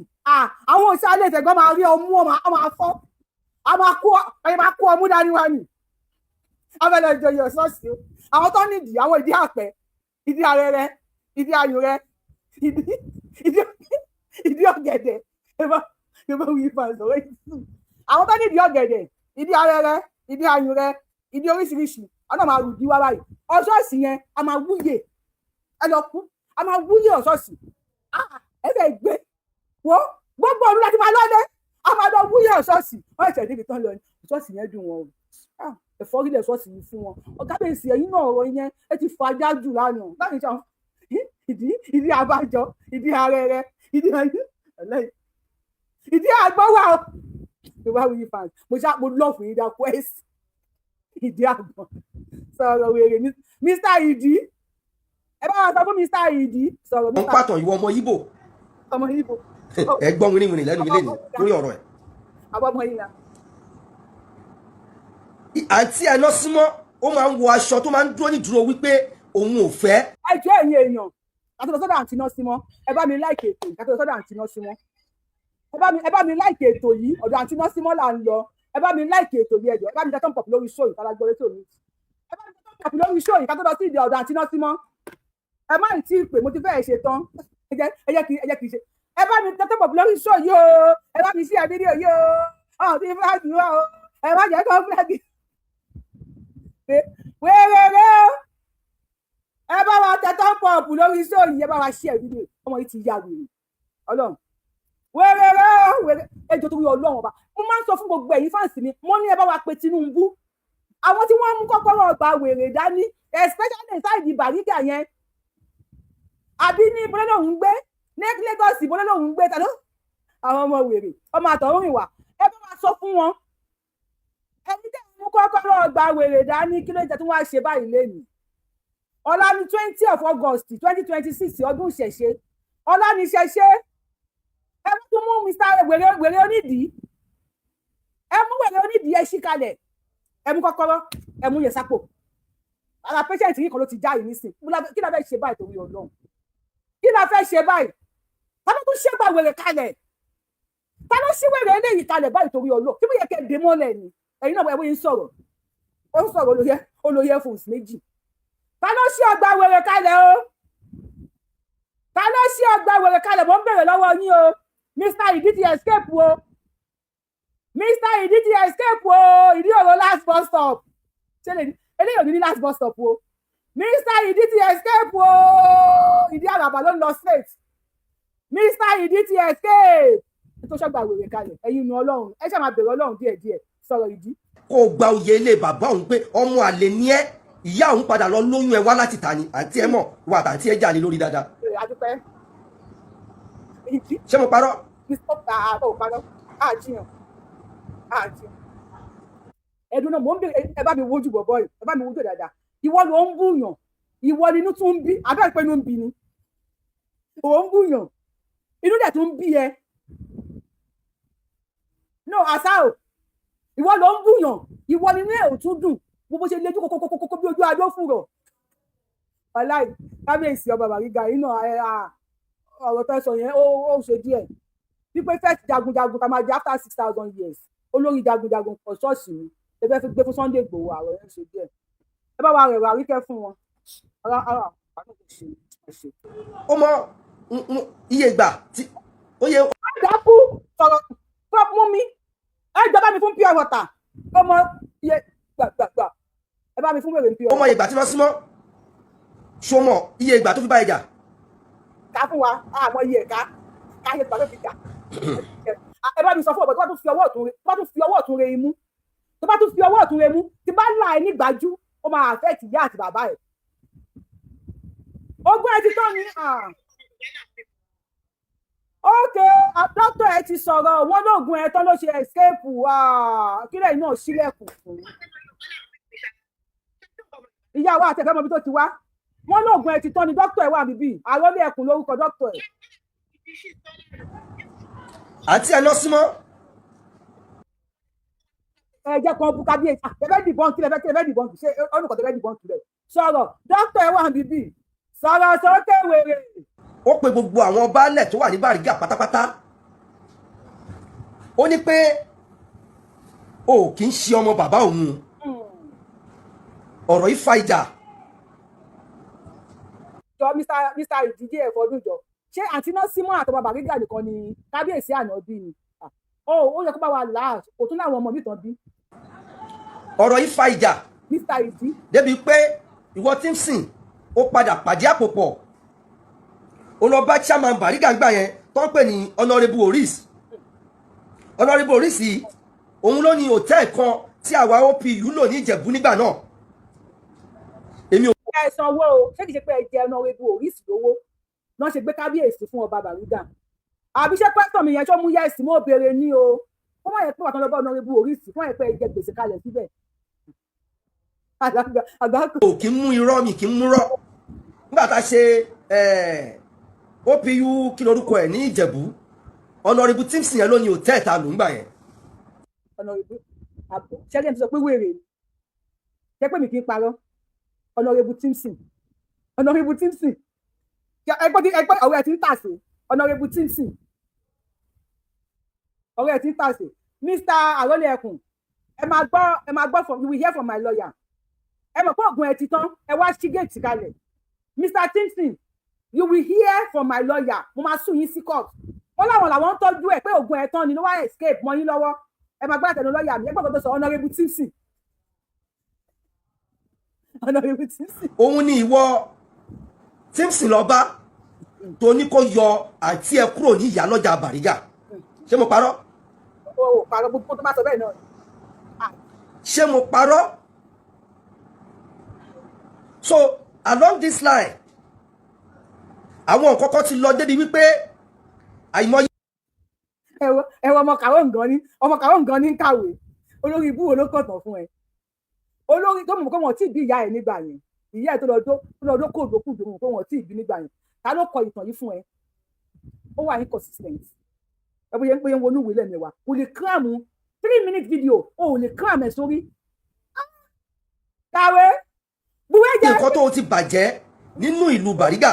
àwọn òṣìṣẹ́ alẹ́ ìtẹ̀gbọ́n máa rí ọmú, ọmọ máa fọ́. A máa kó, ẹ máa kó ọmú dání wá ní abẹ́lẹ̀ ìjòyè ọ̀ṣọ́ọ̀sì o. Àwọn tó nídìí, àwọn ìdí àpẹ, ìdí arẹrẹ, ìdí ayò rẹ, ìdí ọ̀gẹ̀dẹ̀. Ẹ bá wí fà sọ̀rọ̀ yìí. Àwọn tó nídìí ọ̀gẹ̀dẹ̀, ìdí arẹrẹ, ìdí ayò rẹ, ìdí oríṣiríṣi, ọ̀nà máa rùdí wá báyìí. Ọ̀ṣọ́ọ̀sì yẹn, a máa wúyè, ẹ lọ kú, a máa wúyè ọ̀ṣọ́ọ̀sì. Ẹ fẹ́ gbé wo gbogbo òru láti máa lọ́lẹ̀, a máa lọ wúyè ọ̀ṣọ́ọ̀sì. Wọ́n ẹ̀ṣẹ̀ débi tán lọ ní ọ̀ṣọ́ọ̀sì yẹn dùn wọn o. Ẹ̀fọ́rí lẹ̀ ṣọ́ọ̀ṣì yìí fún wọn. Ọ̀gábẹ̀sì, ẹ̀yìn náà, ọ̀rọ̀ yẹn ẹ ti fàájà jù lánàá láti ṣe ìdí, ìdí abájọ, ìdí arẹrẹ, ìdí ìdí àgbọ̀wà o. Yorùbá Wuyi fans, mo ṣá mo love yín dákú. Ẹ̀sì ìdí àgbọ̀n, sọ̀rọ̀ wèrè, Mr Ìdí. Ẹ bá wa sọ fún Mr. Ìdí sọ̀rọ̀. Ń Mr. pàtàn, ìwọ ọmọ Ìgbò. Ọmọ Ìgbò. Ẹ gbọ́n wìrìwìrì lẹ́nu mi lẹ́nu lórí ọ̀rọ̀ ẹ̀. Àwọn ọmọ yìí la. Àǹtí ẹ̀ náà símọ́, ó máa ń wọ aṣọ tó máa ń dúró nídúró wípé òun ò fẹ́. Ẹ jọ̀ọ́, ẹ̀yin èèyàn, kátó lọ sọ́dọ̀ àǹtí náà sí mọ́, ẹ bá mi like ètò yìí. Kátó lọ sọ́dọ̀ àǹtí náà sí mọ́, ẹ bá mi like ètò yìí. Ọ̀dọ̀ àǹtí náà sí mọ́ là ń lọ. Ẹ bá mi like ètò yìí. Ẹ jọ̀ọ́, ẹ bá mi tẹ thumb up lórí show yìí. Kálá gbọ́ rétò mi, ẹ bá mi tẹ thumb up lórí show yìí kátó lọ sí ìdí ọ̀dọ̀ àǹtí náà sí mọ́. Ẹ má tí ì pè, mo ti fẹ́ ṣe tán. Ẹ jẹ́ kí n ṣe. Ẹ bá mi tẹ thumb up lórí show yìí o. Ẹ bá mi share fídíò yìí o. Ọ̀ ti flag wá o. Ẹ má jẹ́ kó flag wéréwéré o. Ẹ bá wa tẹ thumb up lórí show yìí. Ẹ bá wa share fídíò. Ọmọ yìí ti ya wèrè. Ọlọ́run, wéréré wéré. Ẹjọ́, torí Ọlọ́run ọba, mo máa ń sọ fún gbogbo ẹ̀yin fans mi, mo ní ẹ bá wa pe Tinubu, àwọn tí wọ́n mú kọ́kọ́rọ́ ọgbà wèrè dání, especially side Bàrígà yẹn, àbí ní ibùdó lòún ń gbé ní Lagos, ibùdó lòún ń gbé tàbí àwọn ọmọ wèrè, ọmọ àtọ̀húnrìn wà. Ẹ bá wa sọ fún wọn, ẹni tẹ́ mú kọ́kọ́rọ́ ọgbà wèrè dání, kí ló jẹ́ tí wọ́n á ṣe báyìí lẹ́nìí? Ọ̀la ní 20 of August 2026, ọdún ìṣẹ̀ṣe. Ọ̀la ní ìṣẹ̀ṣe. Ẹ mú tún mú Mr. Wèrè, wèrè onídìí. Ẹ mú wèrè onídìí, ẹ ṣí kalẹ̀. Ẹ mú kọ́kọ́rọ́, ẹ mú yẹn sápò. Ara patient yìí kan ló ti já yìí nísìn. Kí la fẹ́ ṣe báyìí, torí Ọlọ́run? Kí la fẹ́ ṣe báyìí? Ta ló tún ṣẹ́gbà wèrè kalẹ̀? Ta ló ṣí wèrè eléyìí kalẹ̀ báyìí, torí Ọlọ́run? Kí ló yẹ kẹ́ dé mọ́lẹ̀ ni? Ẹ̀yin náà, ẹ̀wọ́n yìí ń sọ̀rọ̀, ó ń sọ̀rọ̀, olóyè, olóyè fòs méjì. Ta ló ṣí ọgbà wèrè kalẹ̀ o? Ta ló ṣí ọgbà wèrè kalẹ̀? Mo ń bèrè lọ́wọ́ yín o. Mr. Ìdí ti escape o. Mr. Ìdí ti escape o. Ìdí ọ̀rọ̀ last bus stop, ṣé lè eléyìí ò ní ní last bus stop o. Mr. Ìdí ti escape o. Ìdí àràbà ló ń lọ straight. Mr. Ìdí ti escape tó ṣọgbà wèrè kalẹ̀. Ẹ̀yin nu Ọlọ́run, ẹ ṣáà máa bèrè Ọlọ́run díẹ̀díẹ̀. Sọ̀rọ̀, Ìdí. Kó o gba oyè ilé bàbá òun pé ọmọ àlè ni ẹ́. Ìyá òun padà lọ lóyún ẹ wá láti ta ni. Àǹtí ẹ mọ̀ wà, àtàntí ẹ jà ní lórí dáadáa. Adúpẹ́, Ìdí. Ṣé mo parọ́? Mr. Ò parọ́, àjiyàn, àjiyàn. Ẹdùn náà mò ń bèrè. Ẹ bá mi wojú bọ̀bọ̀ yìí, ẹ bá mi wojú ẹ̀ dáadáa. Ìwọ ló ń búyàn, ìwọ ni inú tún ń bí. Abẹ́rẹ́ pé inú ń bí ni ò ń búyàn, inú dẹ̀ tún ń bí ẹ. No àṣà o. Ìwọ ló ń búyàn, ìwọ ni inú ẹ̀ ò tún dùn. Gbogbo ṣe lejú kókókókókó bí ojú adó fùrọ̀. Wàláì, kábíyèsí ọba Bàrígà yìí náà, ọ̀rọ̀ tó sọ yẹn, ó ṣe díẹ̀ wípé first jagunjagun tá máa jẹ after 6,000 years, olórí jagunjagun pọ̀ ṣọ́ọ̀ṣì mi ẹ fẹ́ fi gbé fún Sunday Igboho. Àrọ̀ yẹn ṣe díẹ̀. Ẹ bá wa rẹ̀rọ àríkẹ́ fún wọn. Ara ara àwọn kò ṣe ṣe. Ó mọ iye ìgbà tí ó yẹ. Dákú sọ̀rọ̀ tó mú mi. Ẹ jọba mi fún pure water. Ọmọ iye gbàgbàgbà, ẹ bá mi fún wèrè pure. Ó mọ ìgbà tí wọ́n súnmọ́ ṣó mọ iye ìgbà tó fi bá ẹ jà? Ká fún wa àmọ́ iye ẹ̀ka ká ṣe gbà tó fi jà. Ẹ bá mi sọ fún ọ̀bọ̀ tó bá tún fi ọwọ́ ọ̀tún re, tó bá tún fi ọwọ́ ọ̀tún re imú, tó bá tún fi ọwọ́ ọ̀tún re imú, tí bá là ẹ nígbàjú, ó máa affect ìyá àti bàbá ẹ̀. Ogún ẹ ti tán ni. Ok, dókítà ẹ ti sọ̀rọ̀, wọ́n lóògùn ẹ tán ló ṣe escape. Kílẹ̀ náà sílẹ̀kùn fún ìyá wa àti ẹ̀fẹ́ mọbi tó ti wá. Wọ́n lóògùn ẹ ti tán ni. Dókítà ẹ wà níbí, àròlé ẹkùn lórúkọ dókítà ẹ. Àǹtí ẹ lọ súnmọ́. Ẹ jẹ́ kan bú kábíyèsí. Ẹ fẹ́ dìbọn kí lẹ fẹ́, kí lẹ fẹ́ dìbọn kì? Ṣé olùkọ́ tẹ fẹ́ dìbọn kì lẹ sọ̀rọ̀? Dókítà ẹ wà níbí, sọ̀rọ̀ sókè, wèrè. Ó pe gbogbo àwọn baálẹ̀ tó wà ní Bàrígà pátápátá. Ó ní pé o kì í ṣe ọmọ bàbá òun. Ọ̀rọ̀ yìí fa ìjà. Jọ, Mr. Ìdíje ẹ̀fọ́dún jọ, ṣé àǹtí náà símọ́ àtọmọ Bàrígà nìkan ni kábíyèsí àná bí ni? Ó yẹ kó bá wa là á, kò tún láwọn ọmọ mi tán bí. Ọ̀rọ̀ yìí fa ìjà. Mr. Ìdí. Débi pé ìwọ tí ń sìn, ó padà pàdé àpòpọ̀, ó lọ bá chairman Bàrígà gbà yẹn tó ń pè ní Honourable Oris. Honourable Oris yìí, òun ló ní hòtẹ́ẹ̀lì kan tí àwa OPU lò ní Ìjẹ̀bú nígbà náà. Èmi ò. Ẹ sanwó o. Ṣé kìí ṣe pé ẹ jẹ Honourable Oris lówó náà ṣe gbé kábíyèsí fún ọba Bàrígà? Àbí ṣé pẹ́sítọ̀ mi yẹn tó mú yes mo béèrè ní o? Kó má yẹ pé wàtí lọ́bọ̀ Honourable Oris fún ẹ pé ẹ jẹ gbèsè kalẹ̀ síbẹ̀. Ò kí ń mú irọ́ mi, kí ń mú rọ́. Nígbà tá a ṣe OPU, kí lorúkọ ẹ̀ ní Ìjẹ̀bú, Honourable Timson yẹn ló ní hòtẹ́ẹ̀ ta ló ń gbà yẹn. Honourable ṣẹ́gẹ́ ti sọ pé wèrè ni, jẹ́ pé mi kì í parọ́. Honourable Timson, Honourable Timson, ẹgbẹ́ tí ẹgbẹ́ ọ̀rẹ́ ẹ̀ ti ń tà sí. Honourable Timson, ọ̀rẹ́ ẹ̀ ti ń tà sí. Mr Àròlé Ẹkùn, ẹ máa gbọ́, ẹ máa gbọ́ from, you will hear from my lawyer. Ẹ mọ̀ pé ògùn ẹ ti tán, ẹ wá ṣí géètì kalẹ̀. Mr Timson, you will hear from my lawyer. Mo máa sue yín sí court. Ó láwọn làwọn ń tọ́jú ẹ̀, pé ògùn ẹ̀ tán ni ló wá escape mọ́ yín lọ́wọ́. Ẹ máa gbọ́ àtẹnu lọ́ọ̀yà mi. Ẹ gbọ́dọ̀ tó sọ. Honourable Timson, Honourable Timson. Òun ni ìwọ Timson lọ bá tó ní kó yọ àǹtí ẹ kúrò ní ìyálọ́jà Bàrígà. Ṣé mo parọ́? O ò parọ́, gbogbo tó bá sọ bẹ́ẹ̀ náà. Ṣé mo parọ́? So along this line, àwọn nǹkan kan ti lọ débi wípé àìmọye Ẹ wọ ọmọ kàwé nǹkan ní, ọmọ kàwé nǹkan ní ń kàwé. Olórí ibú wo ló kọ̀tàn fún ẹ? Olórí tó mọ̀ pé wọ́n tí ì bí ìyá ẹ̀ nígbà yẹn, ìyá ẹ̀ tó lọ dó kòdó kùdó, mọ̀ pé wọ́n tí ì bí nígbà yẹn. Ta ló kọ ìtàn yìí fún ẹ? Ó wà inconsistent. Ẹ bóyá ń pé ń wọnú ìwé lẹ́mẹ̀wá, kò lè cram 3 minute video, o ò lè cram ẹ̀ sórí. Kàwé buwé jẹ. Nǹkan tó ti bàjẹ́ nínú ìlú Bàrígà.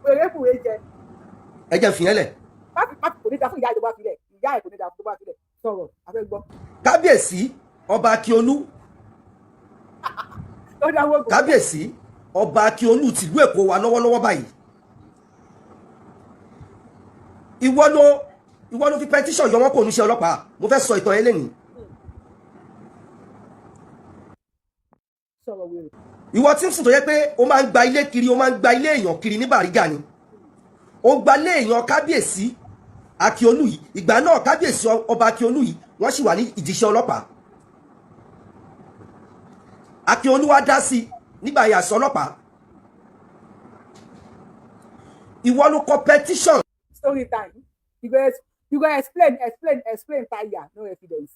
Wèrè buwé jẹ. Ẹ jẹ́ n fìyẹn lẹ̀. Má fi, kò ní da fún ìyá ẹ̀ tó bá filẹ̀, ìyá ẹ̀ kò ní da fún tó bá filẹ̀. Sọ̀rọ̀, a fẹ́ gbọ́. Kábíyèsí Ọba Akíolú. Ó dáwọ́ gò. Kábíyèsí Ọba Akíolú tìlú Èkó wa lọ́wọ́lọ́wọ́ báyìí, ìwọ ló fi petition yọ wọ́n kò níṣẹ́ ọlọ́pàá. Mo fẹ́ sọ ìtàn yẹn lẹ́nìí. Sọ̀rọ̀, wèrè. Ìwọ tí ń sùn tó yẹ pé o máa ń gba ilé kiri, o máa ń gba ilé èèyàn kiri ní Bàrígà ni. O gba ilé èèyàn Kábíyèsí Akíolú yìí. Ìgbà náà, Kábíyèsí Ọba Akíolú yìí, wọ́n sì wà ní ìdíṣẹ́ ọlọ́pàá. Akíolú wá dá sí nígbà yàsọ ọlọ́pàá. Ìwọ ló kọ petition. Story time. You go explain, explain, explain tire, no evidence.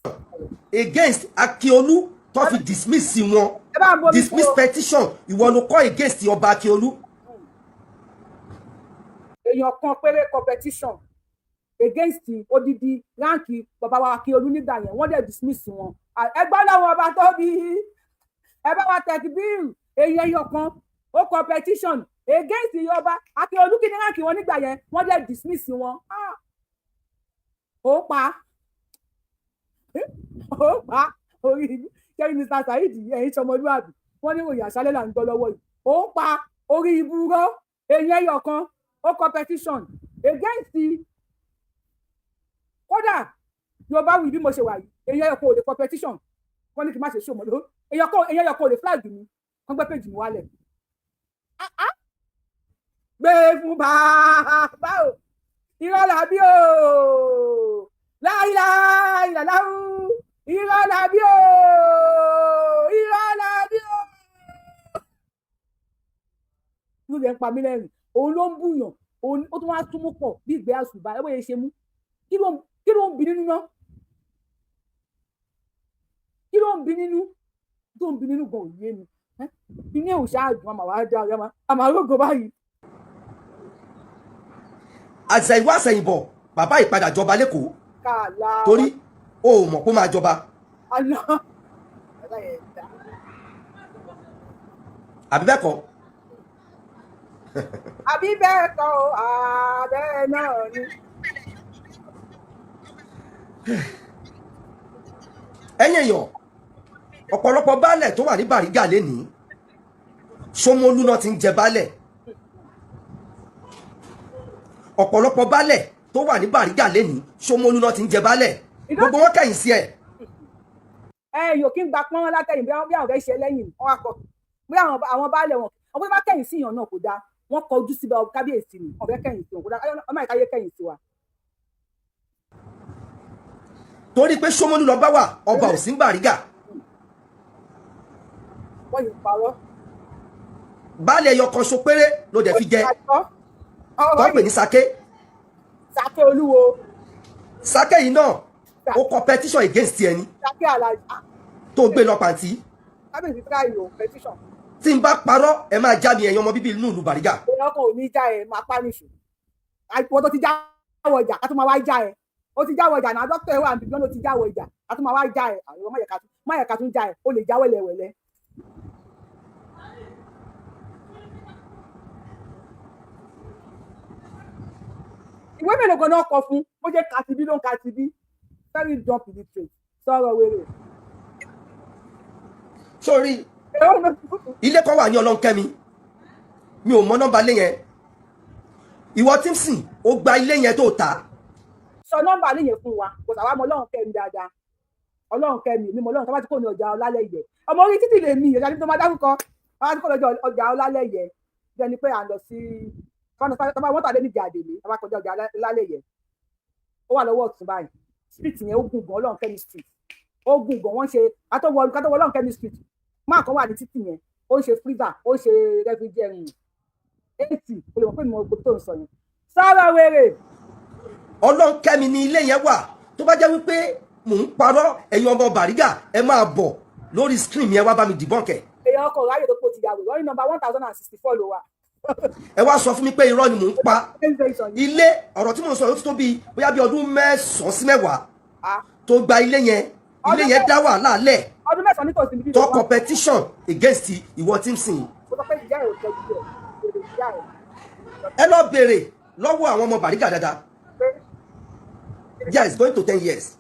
Against Akíolú tó fi dismiss wọn. Ẹ bá ń bomi. Dismiss fún o. Petition, ìwọ ló kọ against Ọba Akíolú. Èèyàn kan péré competition against odidi rank bàbá wa Akíolú nígbà yẹn, wọ́n dẹ̀ dismiss wọn. Ẹgbẹ́ làwọn ọba tó bí ẹ bá wa tẹ̀kí bíìlù. Èèyàn ẹyọ kan ó competition against ọba Akíolú, kí ni rank wọn nígbà yẹn? Wọ́n dẹ̀ dismiss wọn. Ah! Ó pa, ó pa orí kẹ́rin. Mr Saheed, ẹ̀yin sọmọlúwàbí, wọ́n ní ìròyìn àṣálẹ́ là ń gbọ́ lọ́wọ́ yìí. Ó pa orí ibùrọ̀. Èèyàn ẹyọ kan ó competition against, kódà Yorùbá wí bí mo ṣe wà yìí, èèyàn ẹyọ kan ò lè competition. Wọ́n ní kí n má ṣe ṣó mọ́ ló. Èèyàn ẹyọ kan ò lè flag mi, wọ́n gbé page mi wálẹ̀. Ah, ah. Gbé fún bàbá o, irọ́ làbí o, láìláìláìláwù, irọ́ làbí o, irọ́ làbí o. Inú rẹ̀ ń pa mí lẹ́rìn. Òun ló ń bùyàn, òun ó tún wá tún mú pọ̀ bí ìgbé àṣùbà. Ẹ bóyá ṣe mú, kí ló ń bí nínú náà? Kí ló ń bí nínú? Tó ń bí nínú gan òye mi. Inú ẹ̀ ò ṣáàdùn àmà wàá dá àmà rógo báyìí. Àṣẹ̀yìnwá àṣẹ̀yìnbọ̀, bàbá ìpadà jọba lẹ́kọ̀ọ́. Kàlá. Torí o ò mọ̀ kó máa jọba. Àná bàbá yẹn dá. Àbí bẹ́ẹ̀ kọ́? Àbí bẹ́ẹ̀ kọ́ o, àbẹ́ẹ̀ náà ni. Ẹ̀yin èèyàn, ọ̀pọ̀lọpọ̀ baálẹ̀ tó wà ní Bàrígà lénìí, Ṣómólú náà ti ń jẹ baálẹ̀. Ọ̀pọ̀lọpọ̀ baálẹ̀ tó wà ní Bàrígà lénìí, Ṣómólú náà ti ń jẹ baálẹ̀. Gbogbo wọn kẹ̀yìn sí ẹ̀. Ẹ yóò kí n gba pọ́n látẹ̀yìn bí àwọn fẹ́ ṣe lẹ́yìn wọn wá kọ bí àwọn baálẹ̀ wọn, àwọn tó bá kẹ̀yìn sí ìyàn náà kò dáa. Wọ́n kọjú síbi kábíyèsí ni wọ́n fẹ́ kẹ̀yìn sí wọn, kò dáa. Ọmọ ìkáyé kẹ̀yìn sí wa. Torí pé Ṣómólú lọ bá wà, ọba ò sí ń Bàrígà. Wọ́n yìí parọ́. Baálẹ̀ ẹyọ kan ṣo péré ló dẹ̀ fi jẹ tó ń pè ní Sake. Sake Olúwo. Sake yìí náà, ó kọ petition against ẹni Sake Alaji. tó gbé lọ pàǹtí. Kábíyèsí try o, petition. Tí n bá parọ́, ẹ máa já mi, ẹ̀yin ọmọ bíbí inú ìlú Bàrígà. Èèyàn kan ò ní já ẹ, máa pa nìṣó. Àìpọ̀ tó ti jáwọ́ ìjà, ká tó máa wá já ẹ. Ó ti jáwọ́ ìjà náà, dókítà ẹ wà níbi lọ́nà, ó ti jáwọ́ ìjà, ká tó máa wá já ẹ. Àwọn má yẹ ká tún já ẹ, ó lè já wẹ́lẹ́wẹ́lẹ́. Ìwé mélòó gan náà kọ fún bó jẹ́ kàtìbí ló ń kàtìbí? Very dumb, illiterate, sọ̀rọ̀ wèrè. Sórí ilé kan wà ní Ọlọ́nkẹ́mi, mi ò mọ nọ́mbà ilé yẹn. Ìwọ tí ń sìn, ó gba ilé yẹn tó ta. Sọ nọ́mbà ilé yẹn fún wa, kò sàwọn ọmọ Ọlọ́run kẹ́mi dáadáa. Ọlọ́run kẹ́mi, mi mọ Ọlọ́run tó bá ti kó ní ọjà Ọlálẹ́yẹ, ọmọ orí títì lè mi ìyẹn tó máa dárúkọ bá ti kó lọ́jọ́ ọjà Ọlálẹ́yẹ, bí ẹni pé à ń lọ sí wọ́n tàdé níjà àdèlé, tó bá kọjá ọjà Ọlálẹ́yẹ, ó wà lọ́wọ́ ọ̀tún báyìí. Street yẹn ó gùn gan, Ọlọ́run kẹ́mi street, ó gùn gan. Wọ́n ṣe kátó wọ Ọlọ́run kẹ́mi street, máa kan wà ní títì yẹn, ó ń ṣe freezer, ó ń ṣe refrigerator eighty. O lè mọ̀ pé mo gbogbo tó ń sọ yẹn, sọ̀rọ̀ wèrè. Ọlọ́nkẹ́mi ni ilé yẹn wà. Tó bá jẹ́ wípé mò ń parọ́, ẹ̀yin ọmọ Bàrígà, ẹ máa bọ̀ lórí screen yẹn, wá bá mi debunk ẹ̀. Èèyàn ọkọ̀ ráyè tó pọ̀ ti yàwó wọ́n ní nọ́mbà 1064 ló wà. Ẹ wá sọ fún mi pé irọ́ ni mò ń pa. Ilé ọ̀rọ̀ tí mò ń sọ yóò ti tó bíi bóyá bíi ọdún 9 sí 10 tó gba ilé yẹn. Ilé yẹn dá wàhálà lẹ̀. Ọdún 9 nítòsí níbí. Tó competition against ìwọ tí ń sìn. Mo sọ pé ìyá ẹ̀ ò tẹ́jú ẹ̀, èrè ìyá ẹ̀. Ẹ lọ béèrè lọ́wọ́ àwọn ọmọ Bàrígà dáadáa. Yeah, it's going to 10 years.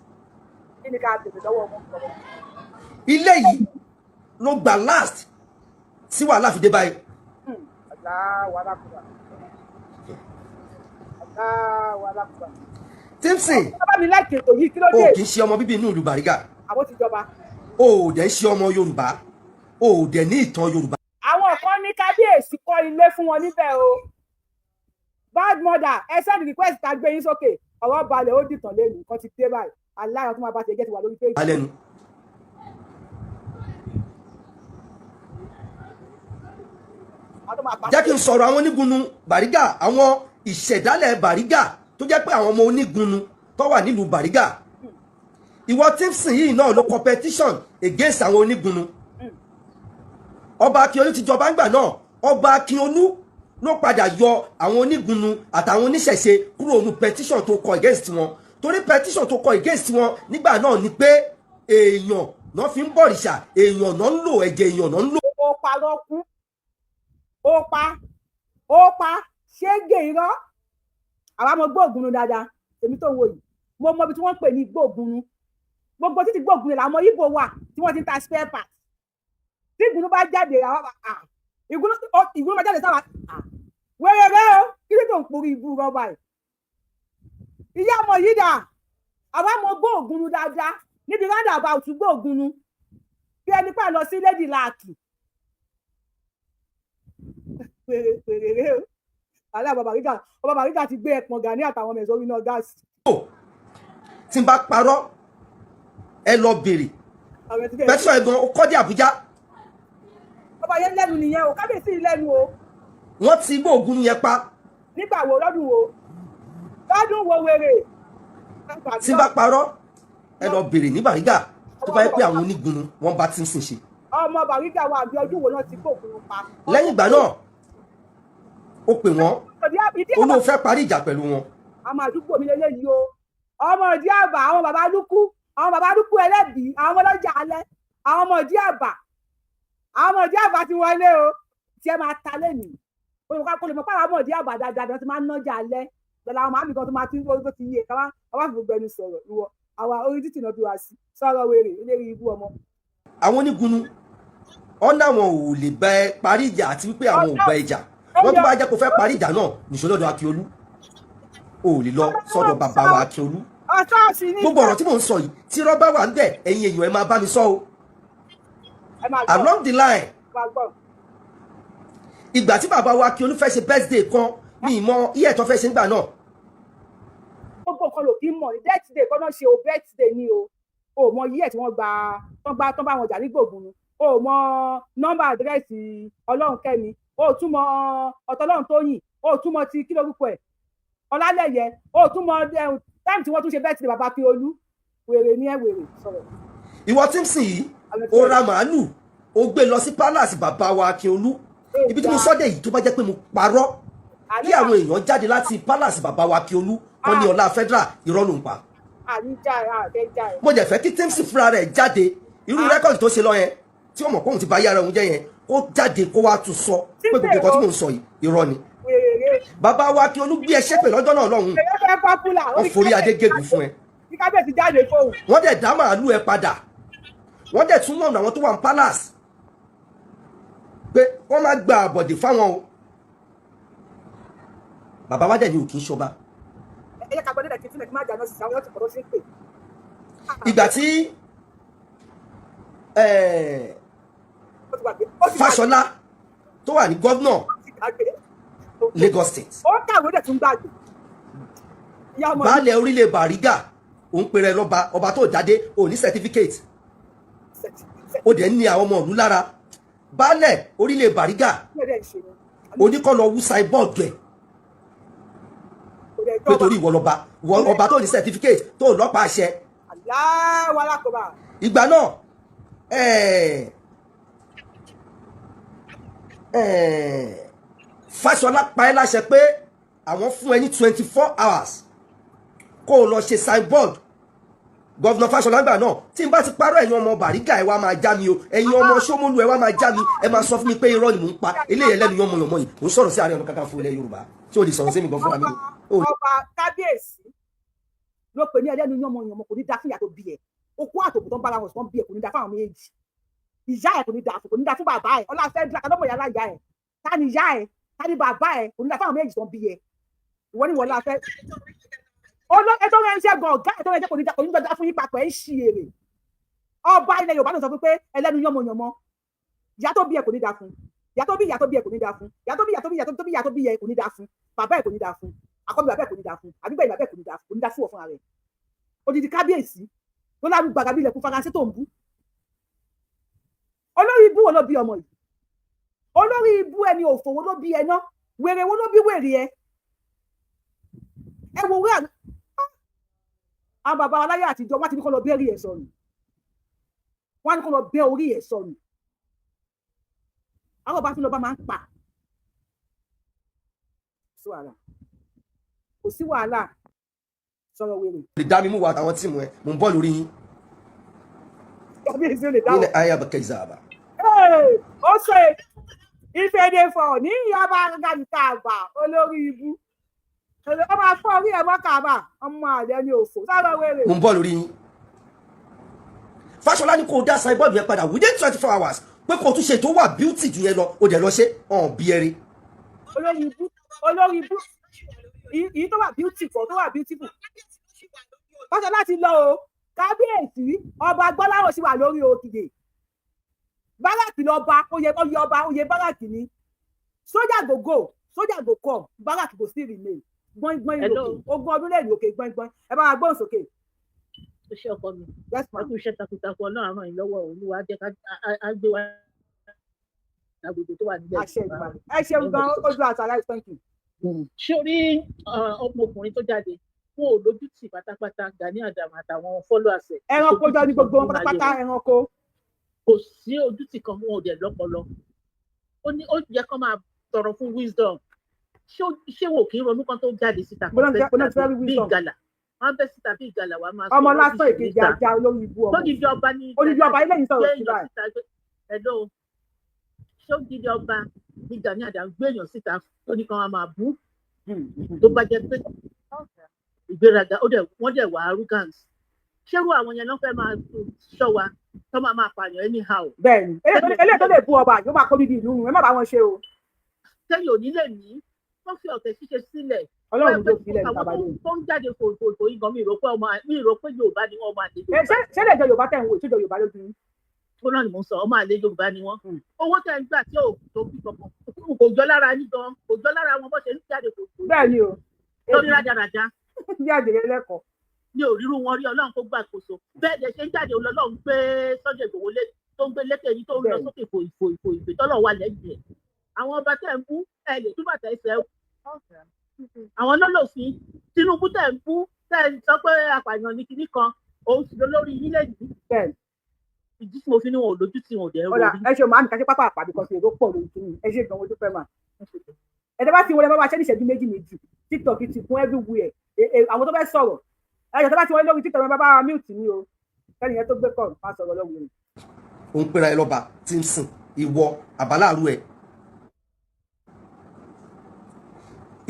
Kí ni ká tètè lọ́wọ́ wọn sọ̀rọ̀? Ilé yìí ló gbà last tí wàhálà fi dé báyìí. Allahu akbar. Allahu akbar. Timson. Bàbá mi láìkè ètò yìí, kí ló O dé? kì í ṣe ọmọ bíbí inú ìlú Bàrígà. Àwọn ti jọba. O ò dẹ̀ ń ṣe ọmọ Yorùbá, o ò dẹ̀ ní ìtàn Yorùbá. Àwọn kan ní kábíyèsí kọ́ ilé fún wọn níbẹ̀ o. Bad mother, ẹ send request ká gbé yín sókè. Ọ̀rọ̀ balẹ̀, ó dìtàn lẹ́nu, nǹkan ti dé báyìí. Aláyọ̀ tó máa bá ti ẹjẹ́ ti wà lórí péjì. Alẹ́nu. Àwọn tó máa pa. Jẹ́ kí n sọ̀rọ̀ àwọn onígunnu Bàrígà, àwọn ìṣẹ̀dálẹ̀ Bàrígà tó jẹ́ pé àwọn ọmọ onígunnu tó wà nílùú Bàrígà. Ìwọ Timson yìí náà ló competition against àwọn onígunnu. Ọba Akíọlù ti jọba ńgbà náà. Ọba Akíọlù ló padà yọ àwọn onígunnu àtàwọn oníṣẹ̀ṣe kúrò nínú petition tó kọ against wọn, torí petition tó kọ against wọn nígbà náà ni pé èèyàn náà fi ń bọ̀rìṣà, èèyàn náà ń lò, ẹ̀jẹ̀ èèyàn náà ń lò. Ó parọ́ kú, ó pa, ó pa ṣége irọ́. Àwa mọ gbóògùn dáadáa. Èmi tó ń wo yìí, mo mọ ibi tí wọ́n ń pè ní gbóògùn. Gbogbo títí gbóògùn làwọn Ìgbò wà tí wọ́n ti ń ta spare part. Tí ìgúnnú bá jáde, ìgúnnú bá jáde sáwà wẹ́rẹ́ rẹ́ o. Kí ló tó ń porí ibú rọ́bà yìí? Ìyá ọmọ yìí dà? Àwa mọ gbóògùn dáadáa níbi roundabout gbóògùn, bí ẹni pà lọ sí lady láàkì pèrè pèrè rẹ o. Alẹ́ ọba Bàrígà, ọba Bàrígà ti gbé ẹpọ̀n Gani àtàwọn ọmọ ẹ̀ sórí iná gáàsì. Tí n bá parọ́, ẹ lọ béèrè. Àwọn ẹ̀ ti bẹ̀rẹ̀. Petition ẹ̀ gan, ó kọ́ dé Àbújá. Ọba yẹn lẹ́nu nìyẹn o, kábíyèsí lẹ́nu o. Wọ́n ti gbóògùn yẹn pa. Nígbà wo? Lọ́dún wo? Lọ́dún wo, wèrè? Tí n bá parọ́, ẹ lọ béèrè ní Bàrígà, tó bá yẹ pé àwọn onígunnu wọ́n bá Timson ṣe. Ọmọ Bàrígà wa, àbí ọdún wo náà ti gbóògùn pa? Lẹ́yìn ìgbà náà, ó pè wọ́n, ìdí ó lóun fẹ́ parí ìjà pẹ̀lú wọn. Àwọn àdúgbò mi lélẹ́yìí o, ọmọ ìdí àbà, àwọn bàbá lúkú, àwọn bàbá lúkú ẹlẹ́bìí, àwọn ọmọlọ́jà alẹ́, àwọn ọmọ ìdí àbà, àwọn ọmọ ìdí àbà ti wọlé o. Tí ẹ máa ta lẹ́nìí, kò lè mọ̀ pé àwọn ọmọ ìdí àbà dáadáa ni wọ́n ti máa ń nájà alẹ́ pẹ̀lú àwọn màmí kan tó máa ti ń tó ti yé káwá àwa fi gbogbo ẹnu sọ̀rọ̀. Ìwọ, àwa orí títì náà bí wá sí. Sọ̀rọ̀ wèrè, eléré ibú ọmọ. Àwọn onígunnu ọ̀nà àwọn ò lè bá ẹ parí ìjà, àti wípé àwọn ò bá ẹ jà. Wọ́n tó bá jẹ́ kó fẹ́ parí ìjà náà nìṣó lọ́dọ̀ Akíolú, ò lè lọ sọ́dọ̀ bàbá wa Akíolú. Ọ̀sọ́ọ̀sì ní. Gbogbo ọ̀rọ̀ tí mò ń sọ yìí, tí rọ́bà wà ń bẹ̀, ẹ̀yin èèyàn, ẹ máa bá mi sọ o. Ẹ máa gbọ́. Along the line, Ẹ máa gbọ́. ìgbà tí bàbá wa Akíolú fẹ́ ṣe birthday kan, mi ì mọ iye ẹ̀tọ́ fẹ́ ṣe nígbà náà. Gbogbo nǹkan ló kí ń mọ̀ ní birthday kọ́ náà ṣe o. Birthday ni o. O mọ iye tí wọ́n gba tán, gba tán bá wọn jà ní gbòògùn ni. O mọ nọ́mbà àdírẹ́sì Ọlọ́runkẹ́mi, o tún mọ ọ̀tọ̀lọ́run Tóyìn, o tún mọ ti kí lórúkọ ẹ̀, Ọlálẹ́yẹ, o tún mọ time tí wọ́n tún ṣe birthday bàbá Akíolú. Wèrè ní ẹ, wèrè, sọ̀rọ̀. Ìwọ Timson yìí, ó ra màálù. Ó gbé lọ sí palace bàbá wa Akínolú. Ibi tí mo sọ́dẹ̀ yìí, tó bá jẹ́ pé mo parọ́, kí àwọn èèyàn jáde láti palace bàbá wa Akínolú, wọn ní Ọlá Federal irọ́ ló ń pa. Àní já ẹ, àfẹ́ já ẹ. Mo dẹ̀ fẹ́ kí Timothy fúnra rẹ̀ jáde, irú record tó ṣe lọ yẹn, tí wọ́n mọ̀ pé òun ti bá yára òun jẹ́ yẹn, kó jáde kó wá tún sọ pé gbogbo nǹkan tí mò ń sọ yìí, irọ́ ni. Wèrè. Bàbá wa Akínolú gbé ẹ ṣépè lọ́jọ́ náà lọ́hùn. Wèrè fẹ́ popular. Wọ́n forí adé gégùn fún ẹ. Kí kábíyèsí jáde fóun. Wọ́n dẹ̀ dá màálù ẹ padà, wọ́n dẹ̀ tún wọ̀nà àwọn tó wà ní palace pé wọ́n máa gba àbọ̀dè fáwọn o. Bàbá wa dẹ̀ ní òkè ń ṣọba. Ẹ jẹ́ ká gbọ́ nílẹ̀ kí n sílẹ̀ kí n má jà náà sísá wọn ti pọ̀ tó sí pè. Ìgbà tí Ó ti gbàgbé. Ó ti gbàgbé. Fáṣọlá tó wà ní governor Ó ti gbàgbé. Lagos State, Ó kàwé, ó dẹ̀ tún gbàgbé. Ìyá ọmọ yìí. Baálẹ̀ orílẹ̀ Bàrígà, òun pèrè lọ́ba, ọba tó jáde ò ní certificate, ó dẹ̀ ń ní àwọn ọmọ ìlú lára. Baálẹ̀ orílẹ̀ Bàrígà Kí ló dẹ̀ ń ṣe ni? oníkọ́ lọ wú signboard ẹ̀ Kò dẹ̀ pé jọba. torí ìwọ lọ́ba, ìwọ ọba tó ní certificate, tó lọ́pàá àṣẹ. Aláwọ̀ alákòóbá. Ìgbà náà Fáṣọlá pa ẹ́ láṣẹ pé àwọn fún ẹ ní 24 hours kó o lọ ṣe signboard. Governor Fáṣọlá gbà náà, tí n bá ti parọ́, ẹ̀yin ọmọ Bàrígà, ẹ wá máa já mi o. Ẹ̀yin ọmọ Ṣómólú, ẹ wá máa já mi, ẹ máa sọ fún mi pé irọ́ ni mò ń pa. Eléyìí ẹlẹ́nu yánmọ̀yánmọ̀ yìí, mò ń sọ̀rọ̀ sí Ààrẹ Ọ̀nà Kakanfò ilẹ̀ Yorùbá tí o lè sọ̀rọ̀ sí mi gan fúnra mi o. Ọba kábíyèsí ló pè ní ẹlẹ́nu yánmọ̀yánmọ̀. Kò ní dá fún ìyá tó bí ẹ. Okó àtòkù tó ń bára wọn sọ bí ẹ, kò ní dá fún àwọn méjì. Ìyá ẹ kò ní dá fún, kò ní dá fún bàbá ẹ. Ọlá fẹ́ dúró lọ́mọ yàrá ìyá ẹ. Ta ni ìyá ẹ? Ta ni bàbá ẹ? Kò ní dá fún àwọn méjì tó ń bí ẹ. Ìwọ ni wọlé afẹ́ ẹ tó rẹ ń ṣe gan ọ̀gá ẹ tó rẹ ń ṣe, kò ní dá, kò ní dá fún yín papọ̀. Ẹ ń ṣí èrè. Ọba ilẹ̀ Yorùbá ló sọ fún pé ẹlẹ́nu yánmọ̀yánmọ̀. Ìyá tó bí ẹ kò ní dá fún, ìyá tó bí ìyá tó bí ẹ kò ní dá fún, ìyá tó bí ìyá tó bí ìyá tó bí ìyá tó bí ẹ kò ní dá fún, bàbá ẹ kò ní dá fún, àkọ́bí bàbá ẹ kò ní dá fún, àbígbẹ̀yìn bàbá ẹ kò ní dá fún, kò ní dá fún ọ fúnra rẹ̀. Odidi kábíyèsí ló lárú gbàgà bí ilẹ̀kùn Faransé tó ń bú. Olórí ibú wo ló bí ọmọ yìí? Olórí ibú ẹni òfò wo ló bí ẹ ná? Wèrè wo ló bí wèrè ẹ? Ẹ wo wúrà àwọn bàbá wa láyé àtijọ́, wọ́n ti ní kó lọ bẹ́ẹ̀rì ẹ̀ sọnù, wọ́n á ní kó lọ bẹ́ orí ẹ̀ sọnù. Àwọn ọba tí lọ́ba máa ń pa sí wàhálà, kò sí wàhálà, sọ̀rọ̀ wèrè. Lè dá mi mú wa àtàwọn team ẹ, mò ń bọ̀ lórí yín. Kábíyèsí ò lè dáhùn. Ní ayé abẹ́kẹ́ ìzàbà. Ó ṣe ìfèdèfọ̀ ní ìyọba gàdìkàbà. Olórí ibú, ó máa fọ́ orí ẹ̀ mọ́ kàbà. Ọmọ àlẹ́ ní òfò, sọ̀rọ̀ wèrè. Mò ń bọ̀ lórí yín. Fáṣọlá ní kó o dá signboard yẹn padà within 24 hours, pé kó o tún ṣe tó wà beauty jù yẹn lọ. O dẹ̀ lọ ṣe ọ̀n bí ẹrí. Olórí ibú, olórí ibú. Èyí tó wà beautiful, tó wà beautiful. Fáṣọlá ti lọ o. Kábíyèsí ọba Gbọ́láhàn sì wà lórí òkìdè báràkì lọba oyè, oyè ọba, oyè báràkì ni. Sójà go go, sójà go come, barrack go still remain. Gbọ́ngbọ́n Hello. Ìlòkè 20 ọdún lẹ́yìn òkè gbọ́ngbọ́n. Ẹ bá wa gbóhùn sókè. Ó ṣe ọkọ mi. Yes, ma. Ẹ kú iṣẹ́ takuntakun. Ọlọ́run á ràn yín lọ́wọ́. Olúwa jẹ́ ká á gbé wa agbègbè tó wà nílẹ̀. Àṣẹ ìgbà. Ẹ ṣeun gan, ojú àtàrà. Thank you. Ṣé orí ọmọkùnrin tó jáde, wọn ò lójútì pátápátá. Gani Adams àtàwọn followers ẹ̀. Ẹranko jọ ní gbogbo wọn pátápátá, ẹranko. Kò sí ojútì kan, wọn ò dẹ̀ lọ́pọlọ. Ó ní ó yẹ kó máa tọrọ fún wisdom. Ṣé wọn ò kí ń ronú kan tó jáde síta kan Bọ́lá bẹ́ bọ́lá síta ti fẹ́ rí bí wisdom. ìgalà wọn bẹ́ síta bí ìgalà wàá máa Ọmọ sọ lásán rubbish èkejì níta. Ajá olórí ibú ọmọ. Lódìdí ọba ní Odidi ọba ilé yìí sọ̀rọ̀ gbé sí èèyàn báyìí. síta hello, ṣé odidi ọba ní Gani Adams gbé èèyàn síta tó ní kan wá máa bú? Tó bá jẹ́ pé ìgbéraga ó dẹ̀ wọ́n dẹ̀ wá arrogance, ṣérú àwọn yẹn ló fẹ́ máa ṣọ́ wa tó máa máa pààyàn anyhow? Bẹ́ẹ̀ni, eléyìí tó lè bú ọba yóò máa kó bíbí ìlú rùn. Ẹ má bá wọn ṣe o. Sẹ́yìn òní lè ní wọ́n fi ọ̀tẹ̀ ṣíṣe sílẹ̀. Ọlọ́run ló fi ilẹ̀ níta Àwọn bá dé. tó ń jáde fòfòfò yìí gan, mi rò pé Yorùbá ni wọ́n, ọmọ àlè Ẹ Yorùbá. Ṣé lè jọ Yorùbá tẹ̀ ń wò, ìṣèjọ Yorùbá lójú yín? Tó náà ni mò ń sọ, ọmọ àlè Yorùbá ni wọ́n. Owó tẹ́ ń gbà tí ò tó bí kankan kò jọ lára yín gan, kò jọ lára wọn bó ṣe ń jáde fòfò. Bẹ́ẹ̀ ni o. Lórí rádaràda. Bí àjèrè lẹ́kọ̀ọ́. Ní òrírú wọn rí. Ọlọ́run kó gbàkóso. Bẹ́ẹ̀ dẹ̀ ṣe ń jáde, Ọlọ́run gbé Sunday Igboho lé tó ń gbé lékè yìí tó ń lọ sókè fò ìfò ìfò ìfò tọ́lọ̀ wà lẹ́yìn ẹ̀. Àwọn ọba tẹ̀ ń bú, ẹ lè túbọ̀ tẹ̀ ẹsẹ̀ àwọn lọ́lọ́sìn. Tinubu tẹ̀ ń bú, tẹ̀ ń sọ pé apààyàn ní kinní kan, òun sì lólórí yín lẹ́yìn. Bẹ́ẹ̀ni. Ìdí tí mo fi ní wọn ò lójú tí wọn ò dẹ̀ ń Ọ̀dà, rorí. ẹ ṣe màámi, kàṣẹ pápá àpàdé kan sí, èrò pọ̀ lórí kìíní. Ẹ ṣe gan, ojú fẹ́ mà. Ẹ tẹ́ bá ti wọlé, bá wa ṣe ní ìṣẹ́jú méjì méjì. TikTok ti kún everywhere. Àwọn tó fẹ́ sọ̀rọ̀, ẹ jẹ́ tó bá ti wọlé lórí TikTok, ẹ bá wa mute ní o. Kẹ́ni yẹn tó gbé kọ̀ máa sọ̀rọ̀ lọ́wọ́ rẹ̀. Òun pera ẹ lọ́ba tí ń sìn ìwọ àbáláàrú ẹ,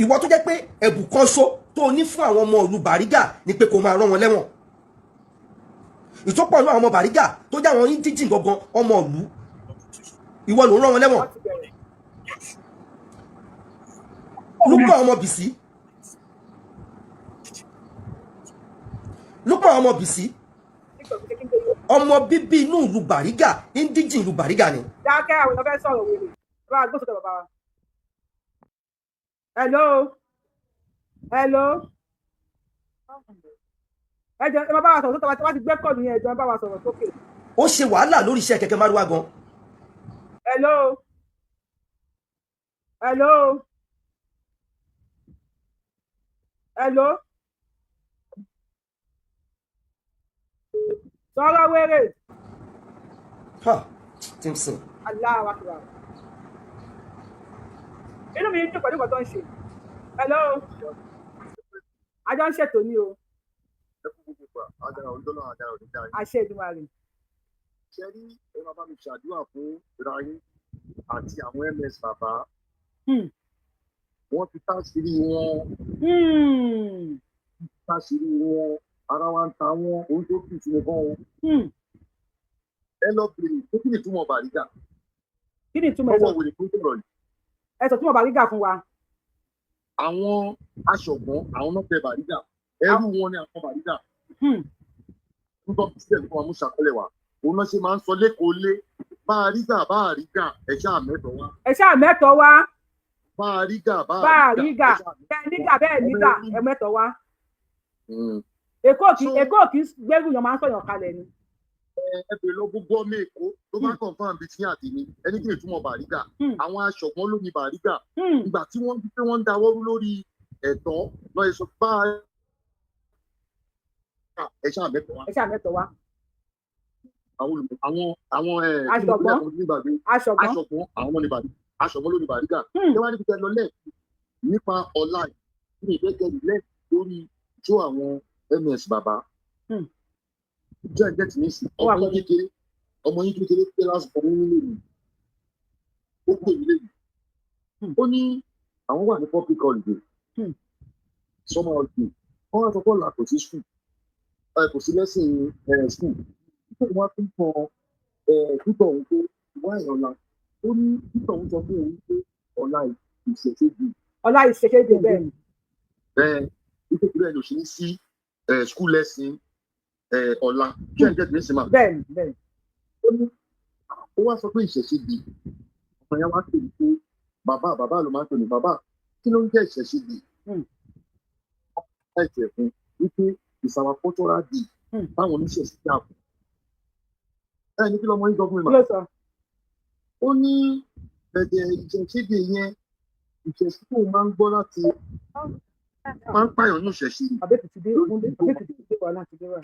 ìwọ tó jẹ́ pé ẹ̀bùn kan ṣo tó ní fún àwọn ọmọ ìlú Bàrígà ni pé kó máa rán wọn lẹ́wọ̀n. Ìtọ́pọ̀ náà, àwọn ọmọ Bàrígà tó jẹ́ àwọn indigene gangan, ọmọ ìlú, ìwọ ló ń rán wọn lẹ́wọ̀n. Wọ́n ti bẹ̀rẹ̀. Lúpọ̀ ọmọ Bìsí, Lúpọ̀ ọmọ Bìsí, TikTok ṣe kí n gbé yóò. Ọmọ bíbí inú ìlú Bàrígà, indigene ìlú Bàrígà ni. Dákẹ́, àwọn èèyàn fẹ́ sọ̀rọ̀. Wèrè, ẹ bá gbósòkè bàbá wa. Hello, hello, ẹ jẹ́ ẹ má bá wa sọ̀rọ̀ sókè. Wá ti gbé call yẹn, ẹ jọ̀ọ́, ẹ bá wa sọ̀rọ̀ sókè. Ó ṣe wàhálà lórí iṣẹ́ kẹ̀kẹ́ márúwá gan. Hello, hello, hello, sọ̀rọ̀ wèrè. Ha, Timson. Allahu Akbar, inú mi ń dùn pẹ̀lú nǹkan tó ń ṣe. Hello, àjọ ń ṣètò ní o. Agbára olùdọ́lọ́, agbára òní dáa. Àṣẹ Èdùmàrè. Ṣe rí, ẹ máa bá mi ṣàdúrà fún ra yín àti àwọn ms bàbá. Wọ́n ti táṣìírí wọn. Táṣìírí wọn, ara wa ń ta wọn, ohun tó kù sí nìkan o. Ẹ lọ bèrè pé kí ni ìtumọ̀ Bàrígà. Kí ni ìtumọ̀? Lọ́wọ́ Ẹ̀sọ́ wèrè tó sọ̀rọ̀ yìí. Ẹ̀sọ́ túmọ̀ Bàrígà fún wa. Àwọn aṣọ̀gbọ́n, àwọn náà tẹ Bàrígà, ẹrú wọn ni àwọn Bàrígà. Ń tọ́ sílẹ̀ fún wa, mú ṣàkọlẹ̀ wa, òun náà ṣe máa ń sọ lẹ́kọ̀ọ́ lé bá a rí gà, bá a rí gà, ẹ̀ ṣáà mẹ́tọ̀ wá. Ẹ ṣáà mẹ́tọ̀ wá. Bá a rí gà, bá Bá a a rí rí gà, gà, ẹ̀ ṣáà bẹ́ẹ̀ nígà, bẹ́ẹ̀ nígà, ẹ mẹ́tọ̀ wá. Èkó kì Èkó kì í gbẹ́rù yàn, máa ń sọ̀yàn kalẹ̀ ni. Ẹ bèrè lọ gbogbo ọmọ Èkó tó bá confirm bíi tí àti ní ẹni kí ni ìtumọ̀ Bàrígà. Àwọn aṣọ̀gbọ́n ló ní Bàrígà. Ìgbà tí wọ́n pé wọ́n ń dáwọ́rú lórí ẹ̀tọ́ lọ́yẹ̀ sọ bá a ẹ ṣáà mẹ́tọ̀ wá. Ẹ ṣáà mẹ́tọ̀ wá. Àwọn olùkọ́, àwọn ẹ̀ Aṣọ̀gbọ́n. Nígbàgbé. Aṣọ̀gbọ́n. Aṣọ̀gbọ́n, àwọn ní Bàrígà, aṣọ̀gbọ́n ló ní Bàrígà. Ṣé wàá níbi tẹ lọ lẹ́ẹ̀ nípa ọ̀la ní ìgbẹ́kẹ̀lé lẹ́ẹ̀ lórí jó àwọn ms bàbá? Jẹ́ ẹ̀jẹ̀ tì ní sí. Ó wà Ọmọ yín pẹ̀lú. kékeré, ọmọ yín kékeré pé last born nílé mi, ó pè mí lẹ́yìn. Ó ní àwọn wà ní public holiday, summer holiday. Wọ́n wá sọ pé ọ̀la kò sí school, ẹ kò sí lẹ́sìn ẹ̀ school. Nítorí wọ́n tún kọ ẹ̀ títọ̀ òun pé wá ẹ̀ ọ̀la. Ó ní títọ̀ òun sọ fún òun pé ọ̀la ìṣẹ̀ṣẹ̀ Ọlá ìṣẹ̀ṣẹ̀ dé, bẹ́ẹ̀ ni. Bẹ́ẹ̀ nítorí bẹ́ẹ̀ ló ṣe ní sí ẹ̀ school lesson ẹ̀ ọ̀la. Kí ẹ̀ ń gẹ́gẹ́ ní sinmi. Bẹ́ẹ̀ ni, bẹ́ẹ̀ ni. Ó ní ó wá sọ pé ìṣẹ̀ṣe di ọmọ yẹn wá pè mí pé bàbá, bàbá ló máa ń pè mí, bàbá, kí ló ń jẹ́ ìṣẹ̀ṣe di? Láìpẹ́ fún wípé it's our cultural day táwọn oníṣẹ̀ṣe dà fún ẹ ní kí lọmọ yín sọ fún mi Kí mà? ló sọ? Ó ní bẹ̀dẹ̀ ìṣẹ̀ṣe yẹn, ìṣẹ̀ṣe tó máa ń gbọ́ láti máa ń pààyàn ní ìṣẹ̀ṣe. Bàbá Èkìtì dé, bàbá Èkìtì dé, wàhálà ti dé wà.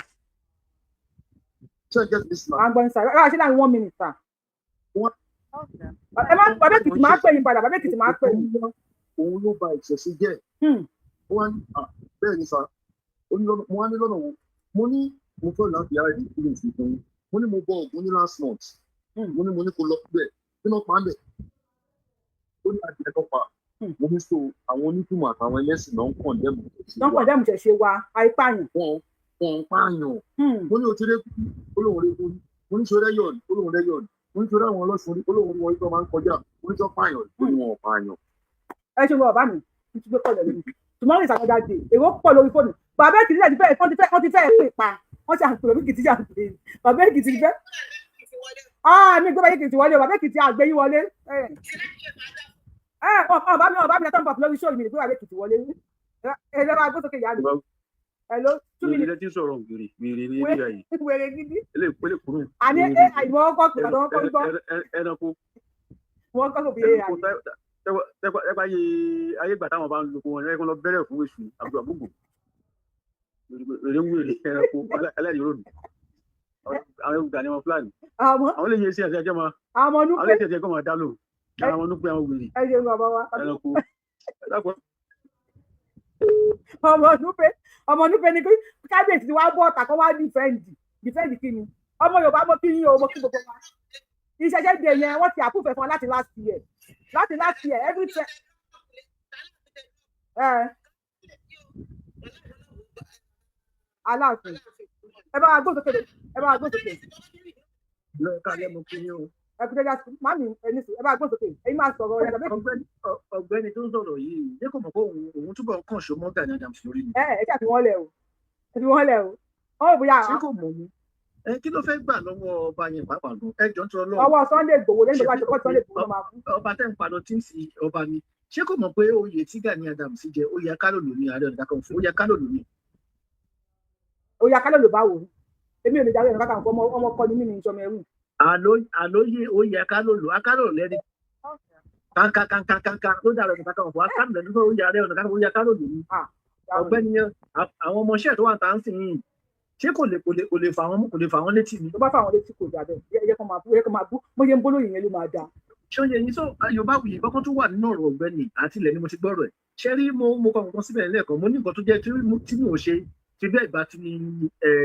Ṣé ẹ jẹ́ ti Islam? À ń gbọ́ ní sáré rárá, ṣé láàrin one minute sir. Ẹ má, bàbá Èkìtì máa pè yín padà, bàbá Èkìtì máa pè yín. Òun ló ba ìṣẹ̀ṣe jẹ́. Ó wá ní à bẹ́ẹ̀ ni sá. Ó ní lọ́nà, mo wá ní lọ́nà wo? Mo ní mo fẹ́ láti hide feelings mi fún yín. Mo ní mo bọ Ògún ní last month. Mo ní kó lọ síbẹ̀, kí ló pa á bẹ̀? Ó ní adìẹ tó pa. Mo ní so àwọn onítùmọ̀ àtàwọn ẹlẹ́sìn náà ń condemn ìṣẹ̀ṣe Wọ́n wa. condemn ìṣẹ̀ṣe wa, àìpààyàn. Wọn ń pààyàn. Mo ní o ti rẹ́kú? Ó lóun rẹ́kú rí. Mo ní ṣe rẹ́yọ̀ rí? Ó lóun rẹ́yọ̀ rí. Mo ní ṣe rẹ́ àwọn ọlọ́sùn rí? Ó lóun rí wọn tó máa ń kọjá. Mo ní sọ pààyàn rí? Ó ní wọn ò pààyàn. Ẹ ṣe wọ bàbá mi, mo ti gbé call lórí. Tomorrow is another day. Èrò pọ̀ lórí fóònù. Bàbá Èkìtì ti fẹ́, wọ́n ti fẹ́ pè pa. Wọ́n ti àpè bàbá Èkìtì ṣàpè bàbá Èkìtì fẹ́. Ah, mi gbé bàbá Èkìtì wọlé o. Bàbá Èkìtì àgbẹ̀yìn wọlé. Ẹ ẹ ọ bá mi, ọ bá mi lẹ́tọ̀ pọ̀ lórí show mi, gbé bàbá Èkìtì wọlé. Ẹ lọ́wọ́ agbósókè yá mi. Hello, 2 minutes. Wèrè tí ń sọ̀rọ̀, wèrè, wèrè ní ilé ayé. Wèrè gidi. Eléyìí kúrò. Àní ẹ àìmọ̀ ọkọ̀ pè ọkọ̀ gbọ́. Ẹranko. Wọ́n kọ́ kò fi Ẹranko tẹ́pẹ́ ayé ayé gbà táwọn bá ń lo wọn ẹ̀kọ́ lọ bẹ̀rẹ̀ fún èṣù àbúrò àbúgbò. Wèrè ń wèrè, ẹranko aláìní ròdù. Àwọn ewu Gani wọn Fúlàní. Àwọn Àwọn lè yẹ sí ẹsẹ ẹjọ máa àwọn àwọn núpé lè ṣe ẹsẹ ẹjọ máa dá lò. Àwọn núpé, àwọn wèrè Ẹ ṣeun, bàbá wa. ẹranko. Ẹ dákun. Ọmọ núpé, ọmọ núpé ni kí kábíyèsí ti wá bọ́ ọ̀tà kó wá defend. Defend kí ni? Ọmọ Yorùbá, mo kí yín o, mo kí gbogbo wa. Ìṣẹ̀ṣẹ̀ dè yẹn, wọ́n ti approve ẹ̀ fún wa láti last year, láti last year every time. Ẹ Aláàfin, ẹ bá wa gbóhùn sókè, ẹ bá wa gbóhùn sókè. Lọ́ọ̀ká lẹ́mu kí ni o. Ẹ kú jẹjẹ mami, ẹni sùn, ẹ bá wa gbóhùn sókè, ẹ̀yin máa sọ̀rọ̀ ẹ dàbí. Ọ̀gbẹ́ni tó ń sọ̀rọ̀ yìí, ṣé kò mọ̀ pé òun túbọ̀ ń kàn ṣó mọ́ Gani Adams lórí ni? Ẹ ṣe àfi wọ́n lẹ̀ o, ẹ fi wọ́n lẹ̀ o, wọ́n ò bóyá. Ṣé kò mọ̀ ni? Ẹ kí ló fẹ́ gbà lọ́wọ́ ọba yẹn pàápàá gan? Ẹ jọ ń tọrọ lọ́wọ́. Ọwọ́ Sunday Igboho, lẹ́yìn tó bá ṣe kọ́ Sunday Igboho ló máa fún. Ọba tẹ́ ń padà tí ń sí ọba ni. Ṣé kò mọ̀ pé oyè tí Gani Adams jẹ, oyè Akálòlò ni Ààrẹ Ọ̀nà Kakanfò, oyè Akálòlò ni. Oyè Akálòlò báwo? Èmi ò lè darí Ọ̀nà Kakanfò, ọmọ kọ́ ni mí ní ìjọmọ ẹrú. Àlóyè oyè Akálòlò, Akálòlò lẹ́ni kankankankankan ló dára Ọ̀nà Kakanfò, Akálòlò lẹ́ni tó oyè Ààrẹ Ọ̀nà Kakanfò, oyè Akálòlò ni. Ọ̀gbẹ́ni yẹn, àwọn ọmọọṣẹ́ tó wà tá ń sìn yìí, ṣé kò lè fà wọ́n létí ni? Tó bá fà wọ́n létí, kò dà bẹ́ẹ̀. Ẹ jẹ́ kó máa bú, ẹ jẹ́ kó máa bú, bó ṣe ń bó lóyìn yẹn ló máa dáa. Ṣé ó yẹ yín? So Yorùbá wuyì kọ́kọ́ tó wà nínú ọ̀rọ̀ ọ̀gbẹ́ni àti ilẹ̀ ni mo ti gbọ́rọ̀ ẹ̀. Ṣé rí, mo kọ nǹkan síbẹ̀ lẹ́ẹ̀kan, mo ní nǹkan tó jẹ́ tí mò ń ṣe fi bẹ́ẹ̀ bá ti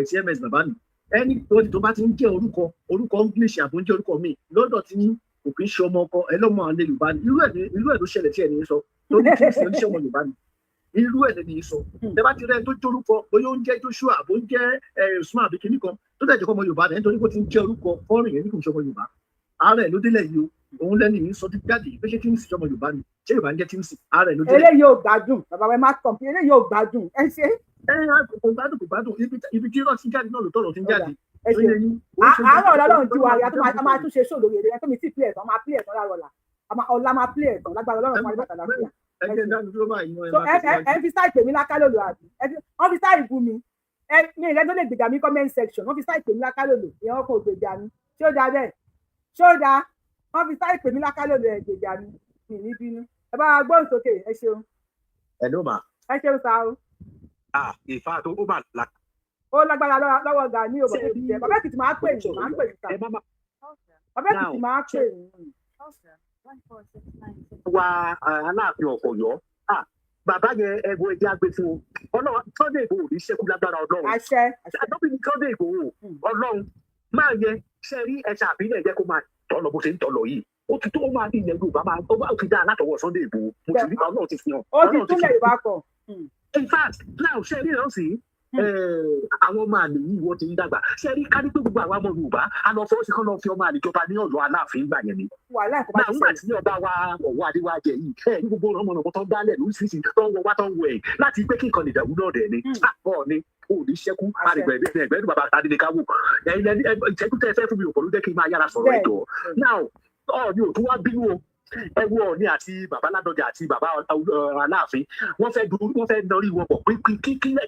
ti ms bàbá mi, ẹni tó bá ti ń jẹ́ orúkọ English àbò ń jẹ́ orúkọ mi lọ́dọ̀ tí kò kí ń ṣe ọmọ ọkọ ẹ lọ́mọ àlè Yorùbá ni. Irú ẹ̀ ló ṣẹlẹ̀ tí ẹni sọ tó ní kí n ṣe oníṣẹ́ ọmọ Yorùbá ni. Irú ẹ̀ lẹ́ni sọ. Tẹ bá ti rẹ́ tó jórúkọ, bóyá ó ń jẹ́ Joshua àbó ń jẹ́ Usman àbí kinní kan tó dẹ̀ jẹ́ kọ́ ọmọ Yorùbá ni, nítorí pé ó ti ń jẹ́ orúkọ fọ́ọ̀rìn yẹn ní kò ń ṣe ọmọ Yorùbá. Ara ẹ̀ ló délẹ̀ yìí o. Òun lẹ́ni yìí sọ jáde pé ṣé Tímsì ọmọ Yorùbá ni? Ṣé Yorùbá ń jẹ́ Tímsì? Ara ẹ̀ ló délẹ̀. Eléyìí ò gbádùn, bàbá wa, ẹ má tàn pé eléyìí ò gbádùn, ẹ ṣe. Ẹ kò gbádùn, kò gbádùn. Ibi tí irọ́ ti ń jáde náà ló tọ̀rọ̀ ti ń jáde. Ẹ ṣe. Àárọ̀ ọ̀la Ọlọ́run jí wa rí, a máa tún ṣe ṣó lórí eré ẹ tó mi tí pílẹ̀ tán, máa pílẹ̀ tán láàárọ̀ ọ̀la. Ọ̀la máa pílẹ̀ tán lágbára Ọlọ́run fún àdìbàtà láfíà. Ẹ jẹ́ dánu dúró báyìí náà, ẹ So máa ẹ tẹ̀síwájú. Ẹ fi style pè mí lákàlòlò àbí? Wọ́n fi style bú mi, ẹ mi ìrẹ́ tó lè gbèjà mi comment section. Wọ́n fi style pè mí lákàlòlò, ìyẹn wọn kò gbèjà mi. Ṣé ó dáa bẹ́ẹ̀? Ṣé ó dáa? Wọ́n fi style pè mí lákàlòlò, ẹ gbèjà mi, mi ní bínú. Ẹ bá wa gbóhùn sókè, ẹ ṣeun. Hello ma. Ẹ ṣeun sá o. Ah, ìfà tó ó mà la. Ó lágbára lọ́wọ́ Gani o. Bàbá Èkìtì, bàbá Èkìtì máa pè yín, máa pè yín sá. Ẹ má má Bàbá Èkìtì máa pè yín. Wa Aláàfin ọ̀pọ̀yọ́. Ah, bàbá yẹn, ẹ̀bùn ẹ̀jẹ̀ àgbẹ̀ fún o. Ọlọ́run, Sunday Igboho ní ṣẹ́kù lágbára Ọlọ́run. Àṣẹ, àṣẹ. Àdóbi ní Sunday Igboho. Ọlọ́run máa yẹ ṣe rí ẹ̀ṣà àbílẹ̀ jẹ́ kó máa tọ́ lọ bó ṣe ń tọ́ lọ yìí. Ó ti tó, ó máa ní ilẹ̀ Yorùbá máa ó ti dáa látọwọ́ Sunday Igboho. Mo ti rí Ọlọ́run ti fi hàn. Ó ti Ọlọ́run ti fi túnlẹ̀ hàn. Yorùbá kọ. In fact now, ṣe rí ìrántí àwọn ọmọ àlè yìí, wọ́n ti ń dàgbà. Ṣe rí ká ní pé gbogbo àwọn ọmọ Yorùbá a lọ fọwọ́ sí kán lọ fi ọmọ àlè jọba ní Ọ̀yọ́ Aláàfin gbà yẹn ni. Wàhálà ẹ̀kọ́ bá Náà ti nígbà ṣẹlẹ̀. tí ọba wa Ọ̀wọ́ Adéwájẹ yìí, ẹ ní gbogbo ọmọ ọmọ tó ń dálẹ̀ lóríṣiríṣi tó ń wọ wá tó ń wọ ẹ̀ láti pé kí nǹkan lè dàrú náà dẹ̀ ni. Àbọ̀ ni ò ní ṣẹ́kú. Àṣẹ. Àrègbè ẹgbẹ́ ẹgbẹ́ bàbá Tadéníkàwò ẹ̀yin lẹni ìṣẹ́jú tẹ́ ẹ fẹ́ fún mi ò pọ̀ ló jẹ́ kí n máa yára sọ̀rọ̀. Ẹ̀jọ̀ now, Ọọ̀ni ò tún wá bínú o. Ẹ wo Ọọ̀ni àti bàbá Ládọjà àti bàbá Aláàfin, wọ́n fẹ́ dúró, wọ́n fẹ́ nọrí wọn pọ̀ pé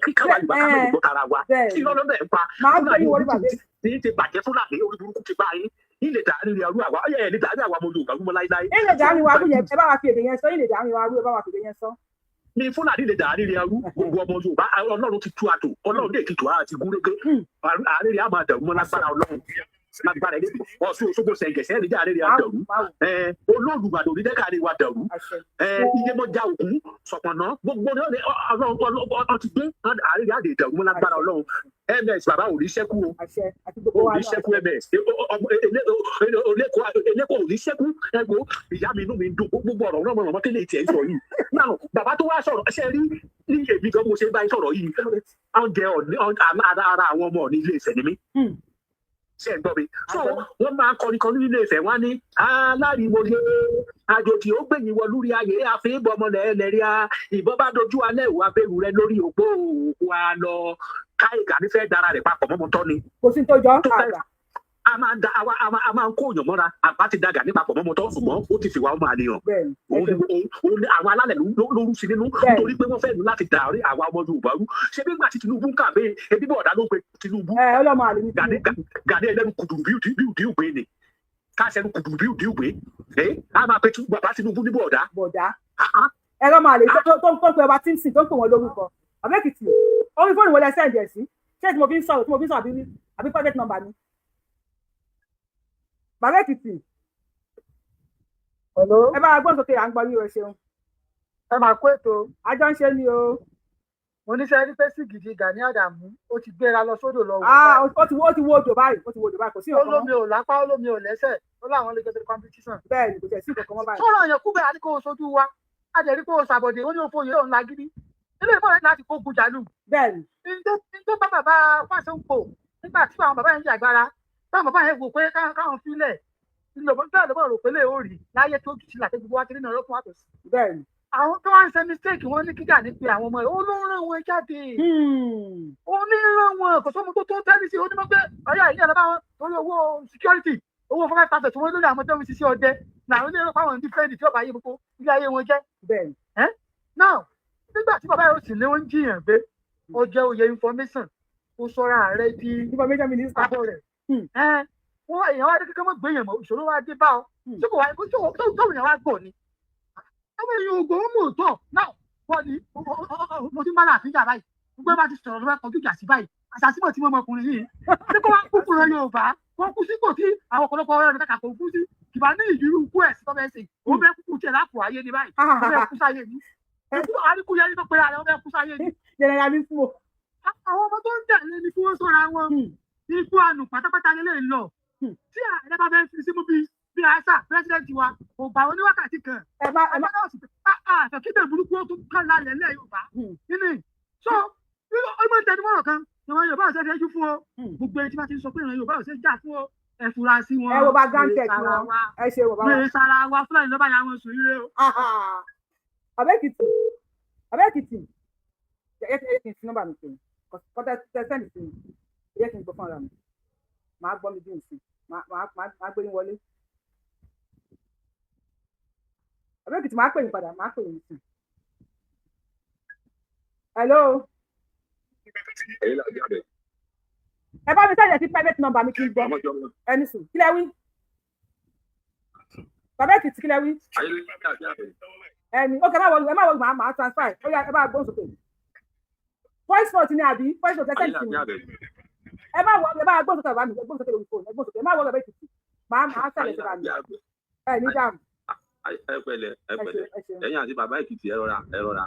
kí káwa Yorùbá ká lè gbọ́ tara wa. Bẹ́ẹ̀ kí lọ́lọ́ bẹ́ẹ̀ ń pa Máa gbé Fúlàní yín wọlé, bàbá. tí ti bàjẹ́. Fúlàní orí burúkú ti bá yín ilé dàrí rẹ̀ arú àwa ẹ̀ lè dàrí àwa ọmọ Yorùbá rúmọ láíláí. Ilé dàárín wa rú yẹn, ẹ bá wa fi èdè yẹn sọ. Ilé dàárín wa rú, ẹ bá wa fi èdè yẹn sọ. Ní Fúlàní lè dàrí rẹ̀ arú gbogbo ọmọ Yorùbá. Ọlọ́run ti tú àtò, Ọlọ́run lè ti tù á àti gúnrégé. Àárín rẹ̀ á máa dàrú mọ́ lágbára Ọlọ́run, lágbára ilé Ọ̀ṣun Òṣogbo ṣẹ̀ǹgẹ̀ṣẹ̀ ní àárín rẹ̀ á dàrú. Olóòlùbàdàn onídẹ́kàrin wa dàrú. Iyemọja òkú sọ̀pọ̀nà gbogbo ní Ọlọ́run ti gbé àárín rẹ̀ á lè dàrú mọ́ lágbára Ọlọ́run. Ms bàbá ò ní ṣẹ́kù o. Àṣẹ, àti gbogbo wa Ò ní náà. ṣẹ́kù ms eléko ò ní ṣẹ́kù. Ẹgbẹ́ ìyá mi, inú mi ń dùn. Gbogbo ọ̀rọ̀ náà mọ̀ tẹ́lẹ̀ tiẹ̀ ń sọ yìí náà. Bàbá tó wá sọ̀rọ̀, ṣe rí ní èmi gan mo ṣe bá yín sọ̀rọ̀ yìí, oúnjẹ ọ̀ní ara àwọn ọmọ ní Ilé Ifẹ̀ ni mí. Ṣe ń gbọ́ mi? So wọ́n máa ń kọrin kan ní Ilé Ifẹ̀, wọ́n á ní aláriwo yé àjòjì ó gbẹ̀yìn wọ lórí ayé àfihàn ọmọlẹ̀ ẹlẹ́rìí ìbọn bá dojú alẹ́ ìwà abẹ́rù rẹ lórí òpó òkú àlọ́ káyìgá nífẹ̀ẹ́ dára rẹ̀ papọ̀ mọ́mọ́ tọ́ ni. Kò sí tó jọ Tó fẹ́ àgbà. A máa ń da àwa a máa ń kó òyàn mọ́ra. Àbá ti dàgà nípa pọ̀ mọ́mọ́ tọ́, ṣùgbọ́n ó ti fìwà ọmọ àlè hàn. Òun ni àwọn alálẹ̀ ló rú sí nínú nítorí pé wọ́n fẹ́ lù láti dàrí àwa ọmọ Yorùbá rú. Ṣé bí gbà tí Tinubu ń kàwé, ebi bọ̀dá ló pe Tinubu. Ẹ ọlọ́mọ àlè ní Gani Tinubu. Gani ẹlẹ́nu kùdùrù bí òdì ògbé ni káṣẹ́nu kùdùrù bí òdì ògbé ẹ á máa pe bàbá Tinubu ní bọ̀dá. Bọ̀dá ẹ̀rọ máa lè tó ń pe ọba Tímsì, tó ń pè wọ́n lórúkọ. Àbẹ́kìtì, orí fóònù wọlé send ẹ̀ sí? Ṣé tí mo fi ń sọ̀rọ̀, tí mo fi ń sọ̀rọ̀ àbí Àbí private number ni? Bàbá Èkìtì. Hello. Ẹ bá wa gbọ́n sókè, à ń gbọ́ yín o, ṣeun. Ẹ máa kó ètò. Àjọ ń ṣe ni o. Mo ní sẹ́rí pé sìgìdì Gani Àdàmú, ó ti gbéra lọ sódò lọ wò. Ah, ó ti wo odò báyìí, ó ti wo odò báyìí, kò sí Ó nǹkan mọ́. lómi ò lápá, ó lómi ò lẹ́sẹ̀, ó láwọn lè jọ ṣe competition. Bẹ́ẹ̀ ni, kò tẹ̀ sí nǹkan kan mọ́ báyìí. Sọ̀rọ̀ yẹn kú bẹ́ẹ̀, àti kó o sojú wa, a jẹ́ rí kó o ṣàbọ̀dé, ó ní o fòye òun lágídí ilé ìfọ̀rẹ́ láti kó gun jàlù. Bẹ́ẹ̀ ni. Ní tó bá bàbá Fáṣọ̀ǹpò nígbà tí àwọn bàbá yẹn ń jàgbára, táwọn bàbá yẹn wò pé káwọn filẹ̀ bẹ́ẹ̀ ló bọ̀ rò pé lè ó rí láyé tó jù sílà tó gbogbo wa ti rí náà lọ́kùnrin àtòsí. Bẹ́ẹ̀ ni. Àwọn tó wá ń ṣe mistake, wọn ní kíkà ní pé àwọn ọmọ ẹ̀ ó ló ń rán wọn jáde, ó ní rán wọn, kò sóhun tó tó tẹ́lẹ̀ sí onímọ̀ pé ọ̀yà ìyá ẹ̀ bá wọn torí owó security, owó 5,000 tí wọ́n lórí àwọn tó ń ṣiṣẹ́ ọdẹ làwọn ilé ẹ̀rọ àwọn different tí ọba ayé gbogbo ilé ayé wọn jẹ́. Bẹ́ẹ̀ ni. Now, nígbà tí bàbá yóò sì lé wọn jiyàn gbé, ó jẹ́ oyè information, ó sọra rẹ di information minister. Abọ́ rẹ̀ wọ́n èèyàn wá dé kékeré mọ́ gbéyàn mọ́, ìṣòro wá dé bá ọ tí kò wá tó tó èèyàn wá gbọ̀ ni àwọn èèyàn ògbó ń mú òótọ́ náà wọ́n ní mo ti ń bá láàfin jà báyìí, gbogbo ẹ bá ti sọ̀rọ̀ ló bá kọjú ìjà sí báyìí. Àṣàṣìmọ̀ tí mo ọmọkùnrin yìí tí kò wá kú fúnra Yorùbá, wọ́n kú sípò tí àwọn ọ̀pọ̀lọpọ̀ ọ̀rẹ́ rẹ̀ kàkà kò kú sí kìbá ní ìdírú ikú ẹ̀ sí tọ́fẹ́ sí, òun fẹ́ kúkú tiẹ̀ lápò ayé ni báyìí, òun fẹ́ kú sáyé ni, ikú àríkúyẹrí tó pera rẹ̀, òun fẹ́ kú sáyé ni. Generalissimo. Àwọn ọmọ tó ń tẹ̀lé ni kí wọ́n sọ́ra wọn, ikú àánú pátápátá lè lọ tí ààrẹ bá fẹ́ fi símú bí àṣà president wa kò gbà wọn ní wákàtí kan. Ẹ má ẹ má. Àfẹ́ kí bẹ́ẹ̀ burúkú ó tún kán lálẹ́ ńlẹ̀ Yorùbá nínú so ọmọ ìtẹnumọ́rọ̀ kan, ìran Yorùbá ò ṣe fẹ́ jú fún o. Gbogbo ẹni tí wọ́n ti ń sọ pé ìran Yorùbá ò ṣe jà fún o, ẹ fura sí wọn. Ẹ wo bá gantec wọn, ẹ ṣe wọ bá wọn. Sara wa Fúlàní lọ́ba ya wọn sùn ire o. Bàbá Èkìtì, Bàbá Èkìtì, ẹ kí n fi nọ́mbà mi pè é kọ́tẹ́ tẹ send sí mi, ẹ kí n gbọ́ fún ara mi, màá gbọ́ mi bí nsìn, màá gbé yín wọlé. Bàbá Èkìtì, màá pè yín padà, màá pè yín sí. Hello. Ẹ̀yin là jáde. Ẹ bá mi send ẹ̀ sí private number mi kí n gbọ́. Ẹni sùn, kí lẹ wí? Bàbá Èkìtì, kí lẹ wí? Ẹni ok, ẹ má wọlé, ẹ má wọlé, màá transfer. Ó yá, ẹ bá gbóhùn sókè. Voice note ni àbí voice note ẹ send sí mi? Ẹ má wọlé, ẹ bá gbóhùn sókè, bàbá mi, ẹ gbóhùn sókè lórí fóònù, ẹ gbóhùn sókè. Ẹ má wọlé, bàbá Èkìtì, màá send ẹ̀ sí bàbá mi. Ẹ ní dáhùn. Ẹ pẹ̀lẹ́, ẹ pẹ̀lẹ́, ẹ̀yin àti bàbá Èkìtì, ẹ rọra, ẹ rọra.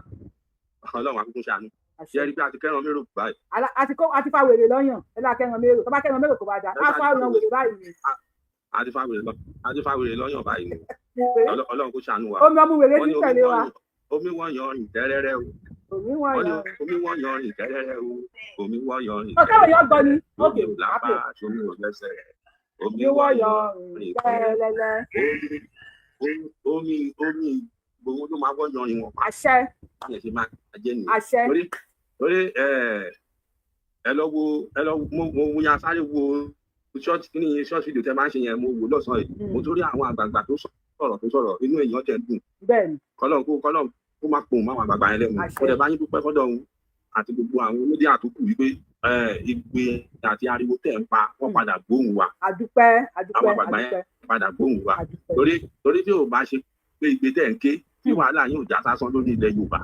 Ọlọ́run àkókò ṣàánú. Ṣe rí pé a ti kẹ́ran mérò báyìí? Àti kó àti fa wèrè lọ́yàn, ẹ lá kẹ́ran mérò, tó bá kẹ́ran mérò kò bá dà á fa ọyàn wèrè báyìí ni. A ti fa wèrè lọ́yàn báyìí ni. Ọlọ́run kó ṣàánú wa. Omi ọmú wèrè ti tẹ̀lé wa. Omi wọ́n yan rìn tẹ́rẹ́rẹ́ o. Omi wọ́n yan. Omi wọ́n yan rìn tẹ́rẹ́rẹ́ o. Omi wọ́n yan rìn. Ọ̀kẹ́ òyìn ọgbọ́n ni. Omi ò lápá, omi ò lẹ́sẹ̀. Omi wọ́n yan rìn tẹ́rẹ́rẹ́. Omi gbogbo ló máa wọ́n yan rìn wọn. Àṣẹ. Báyẹn ṣe máa jẹ́ nìyẹn. Àṣẹ. Torí ẹ lọ wo, ẹ lọ mo ya sáré wo short ní short video tẹ máa ń ṣe yẹn, mo wò lọ́sàn-án yìí, mo torí àwọn àgbààgbà tó sọ̀rọ̀ tó sọ̀rọ̀, inú èèyàn tẹ̀ ń dùn. Bẹ́ẹ̀ni. Kọ́lọ́n kó má pohùn máwọn àgbààgbà yẹn lẹ́nu. Mo dẹ̀ bá yín dúpẹ́ fọ́dọ̀ òun àti gbogbo àwọn olóde àtúkù wípé igbe àti ariwo tẹ̀ ń pa, wọ́n padà gbóhùn wa. Àdúpẹ́, àdúpẹ́. Àwọn àgbààgbà yẹn padà gbóhùn wa, torí tí ò bá ṣe pé igbe tẹ̀ ń ké tí wàhálà yóò já sásán lórí ilẹ̀ Yorùbá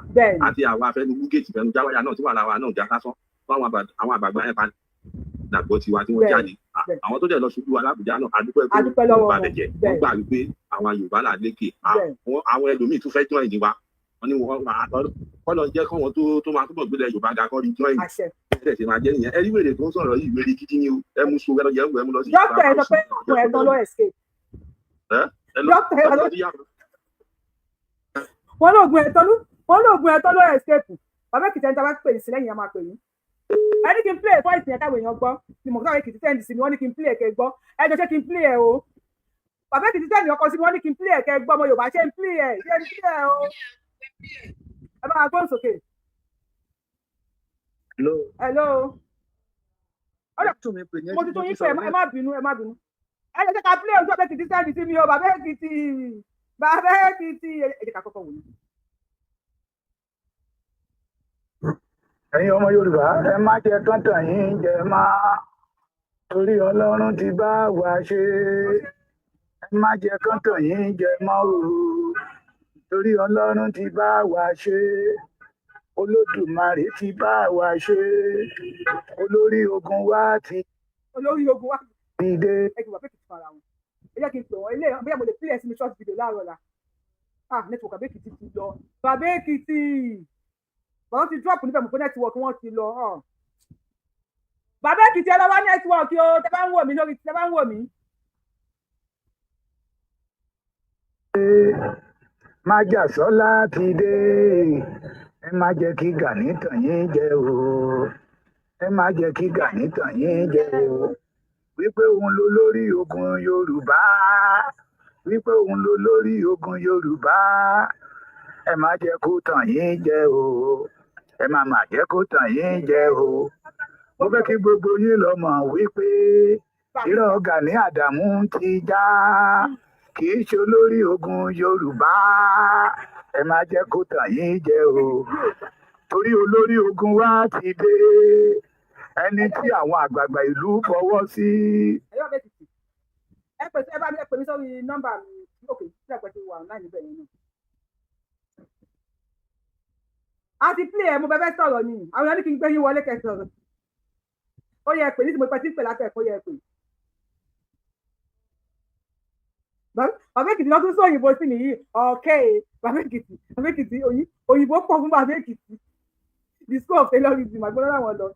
àti àwa afẹnugú géètì fẹnu jáwáyà náà, tí wàhálà wa náà já sásán, fún àwọn àgbààgbà yẹn padà gbọ́ tiwa tí wọ́n jáde, àwọn tó dẹ̀ lọ ṣojú wa l'Ábùjá náà, adúpẹ́ pé wọ́n bá bẹ̀ jẹ́, wọ́n gbà wípé àwọn Yorùbá là lékè. Àwọn ẹlòmíì tún fẹ́ join wa, wọ́n ní wọ́n kọ́ lọ jẹ́ kọ́ wọn tó máa túbọ̀ gbélé Yorùbá ga kọ́ rí join. Ẹ̀ ṣe máa jẹ́ nìyẹn. Ẹ rí wèrè tó ń sọ̀rọ̀ yìí, wèrè gidi ni o. Ẹ mú so, ẹ lọ yẹ ẹ mú lọ sí. Dókítà, ẹ sọ pé ọkùnrin ẹ̀gbọ́n ló escape. Dókítà, ẹ lọ wọ́n lóògùn ẹ̀tọ́ ló escape. Bàbá Èkìtì, ẹni tí a bá pè sí lẹ́yìn, a máa pè yín. Ẹ ní kí n play voice yẹn káwọn èèyàn gbọ́ ni mo káwọn Èkìtì send sí mi, wọ́n ní kí n play ẹ̀kẹ́ gbọ́. Ẹ jọ, ṣé kí n play ẹ̀ o? Bàbá Èkìtì send ọkọ sí mi, wọ́n ní kí n play ẹ̀kẹ́ gbọ́. Ọmọ Yorùbá, ṣé n play ẹ̀? Ṣé n play ẹ̀ o? Ẹ bá wa gbóhùn sókè. Hello. Hello. Mo ti tún yín pé, ẹ má bínú, ẹ má bínú. Ẹ jẹ́ ká play ojú ọ̀bẹ Èkìtì send sí mi o. Bàbá Èkìtì, Bàbá Èkìtì, ẹ jẹ́ ká kọ́kọ́ wò ní. Ẹ̀yin ọmọ Yorùbá, ẹ má jẹ́ kán tàn yín jẹ má, torí Ọlọ́run ti bá wa ṣe. Ẹ má jẹ́ kán tàn yín jẹ mọ́ o, torí Ọlọ́run ti bá wa ṣe, Olódùmarè ti bá wa ṣe, olórí ogun wa ti Olórí ogun wa. Ti dé. Ẹ kì í wà pé kìí fara wọn. Ẹ jẹ́ kí n pè wọ́n ilé, bóyá mo lè pílẹ̀ sí mi short video láàárọ̀ la. Ah, network Bàbá Èkìtì ti lọ. Bàbá Èkìtì, bàbá ti drop níbẹ̀, mo pé network wọn ti lọ. Bàbá Èkìtì, ẹ lọ wá network o. Tẹ bá ń wò mí lórí, tẹ bá ń wò mí. Májàsọ́lá ti dé. Ẹ má jẹ́ kí Gani tàn yín jẹ o, ẹ má jẹ́ kí Gani tàn yín jẹ o, wípé òun ló lórí ogun Yorùbá, wípé òun ló lórí ogun Yorùbá. Ẹ má jẹ́ kó tàn yín jẹ o, ẹ má má jẹ́ kó tàn yín jẹ o. Mo fẹ́ kí gbogbo yín lọ mọ̀ wípé irọ́ Gani Àdàmú ti já, kì í ṣe olórí ogun Yorùbá. Ẹ má jẹ́ kó tàn yín jẹ o, torí olórí ogun wa ti dé, ẹni tí àwọn àgbààgbà ìlú fọwọ́ sí. Ẹ bá Èkìtì, ẹ pè, ẹ bá mi, ẹ pè mí sórí nọ́mbà mi. Ok, tí ẹ pè ti wà online níbẹ̀ yẹn náà. A ti play ẹ, mo fẹ́ fẹ́ sọ̀rọ̀ ni. Àwọn èèyàn ní kí n gbé yín wọlé kẹ́ sọ̀rọ̀. Ó yẹ pè ní tí mo pẹ́ tí ń pè látẹ̀kọ́ yẹ pè. Bàbá Èkìtì lọ tún sọ òyìnbó sí nìyí. Ọ̀kẹ́ Bàbá Èkìtì, Bàbá Èkìtì, òyìnbó pọ̀ fún Bàbá Èkìtì. The school of tailorism àgbọ̀dọ̀ làwọn lọ.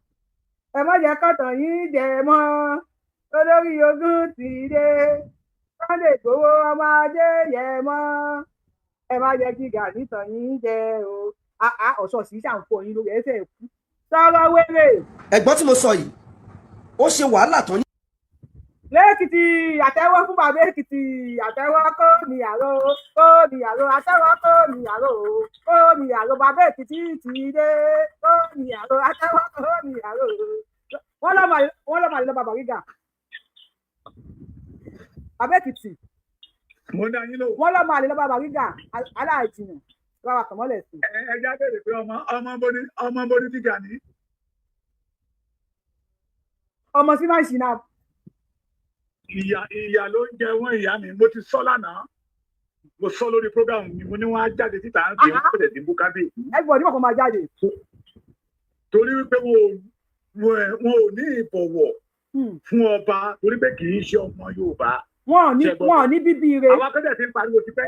Ẹ má jẹ́ kọ́tàn yín jẹ mọ́, olórí ogun ti dé, Sunday Igboho ọmọ ajé yẹ mọ́. Ẹ má jẹ́ kí Gani tàn yín jẹ o. Ọ̀ṣọ́ọ̀ṣì ṣàǹfọ̀ yín lórí ẹsẹ̀ ẹ̀kú sọ̀rọ̀ wéré. Ẹ̀gbọ́n tí mo sọ yìí, ó ṣe wàhálà tán ní. Lẹ́kìtì, àtẹ́wọ́ fún Bàbá Èkìtì. Àtẹ́wọ́ kó mi àrò, kó mi àrò, àtẹ́wọ́ kó mi àrò, kó mi àrò. Bàbá Èkìtì ti dé, kó mi àrò, àtẹ́wọ́ kó mi àrò. Wọ́n lọ́ máa lọ bàbá gíga. Bàbá Èkìtì. Mo dá yín lóhùn. Wọ́n lọ́ máa lọ bàbá gíga aláìjìnà bàbá kàmọ́lẹ̀ sí. Ẹ já bèrè pé ọmọ boni ti Gani. Ọmọ sí máa ń ṣìnà. Ìyà ló ń jẹ wọ́n, ìyá mi. Mo ti sọ lánàá, mo sọ lórí program mi, mo ní wọ́n á jáde síta ń fi wọ́n pẹ̀lẹ́ sí búkábíyèsí. Everybody mọ̀ kó máa jáde. Torí wípé wọn ò ní ìbọ̀wọ̀ fún ọba, torí pé kì í ṣe ọmọ Yorùbá. Wọn ò ní bíbí ire. Àwọn akẹ́kọ̀ọ́ ti ń pariwo tipẹ́,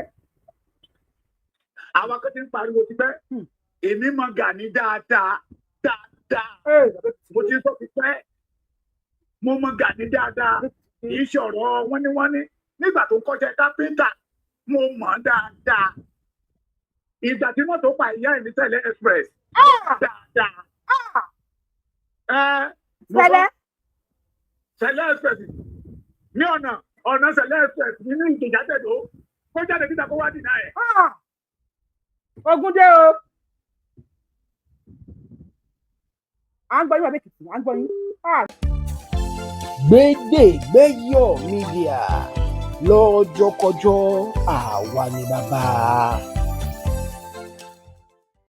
àwọn akẹ́kọ̀ọ́ ti ń pariwo tipẹ́. Èmi mọ Gani dáadáa dáadáa, mo ti sọ tipẹ́, mo mọ Gani dáadáa. Kì í ṣe ọ̀rọ̀ wọ́n ní nígbà tó ń kọ́ṣẹ́ kápẹ́ńtà, mo mọ̀ dáadáa. Ìgbà tí mọ́tò pa ìyá ẹ̀ ní Sẹ̀lẹ̀ Express dáadáa. Sẹ̀lẹ̀. Sẹ̀lẹ̀ Express ní ọ̀nà Sẹ̀lẹ̀ Express nínú Ìkẹjà tẹ̀dó, kó jáde níta kó wá dìnnà ẹ̀. Ogun dé o. À ń gbọ́ yín, Bàbá Èkìtì, à ń gbọ́ yín. Gbédègbéyọ̀ Media, lọ́jọ́kọjọ́, àwa ni bàbá.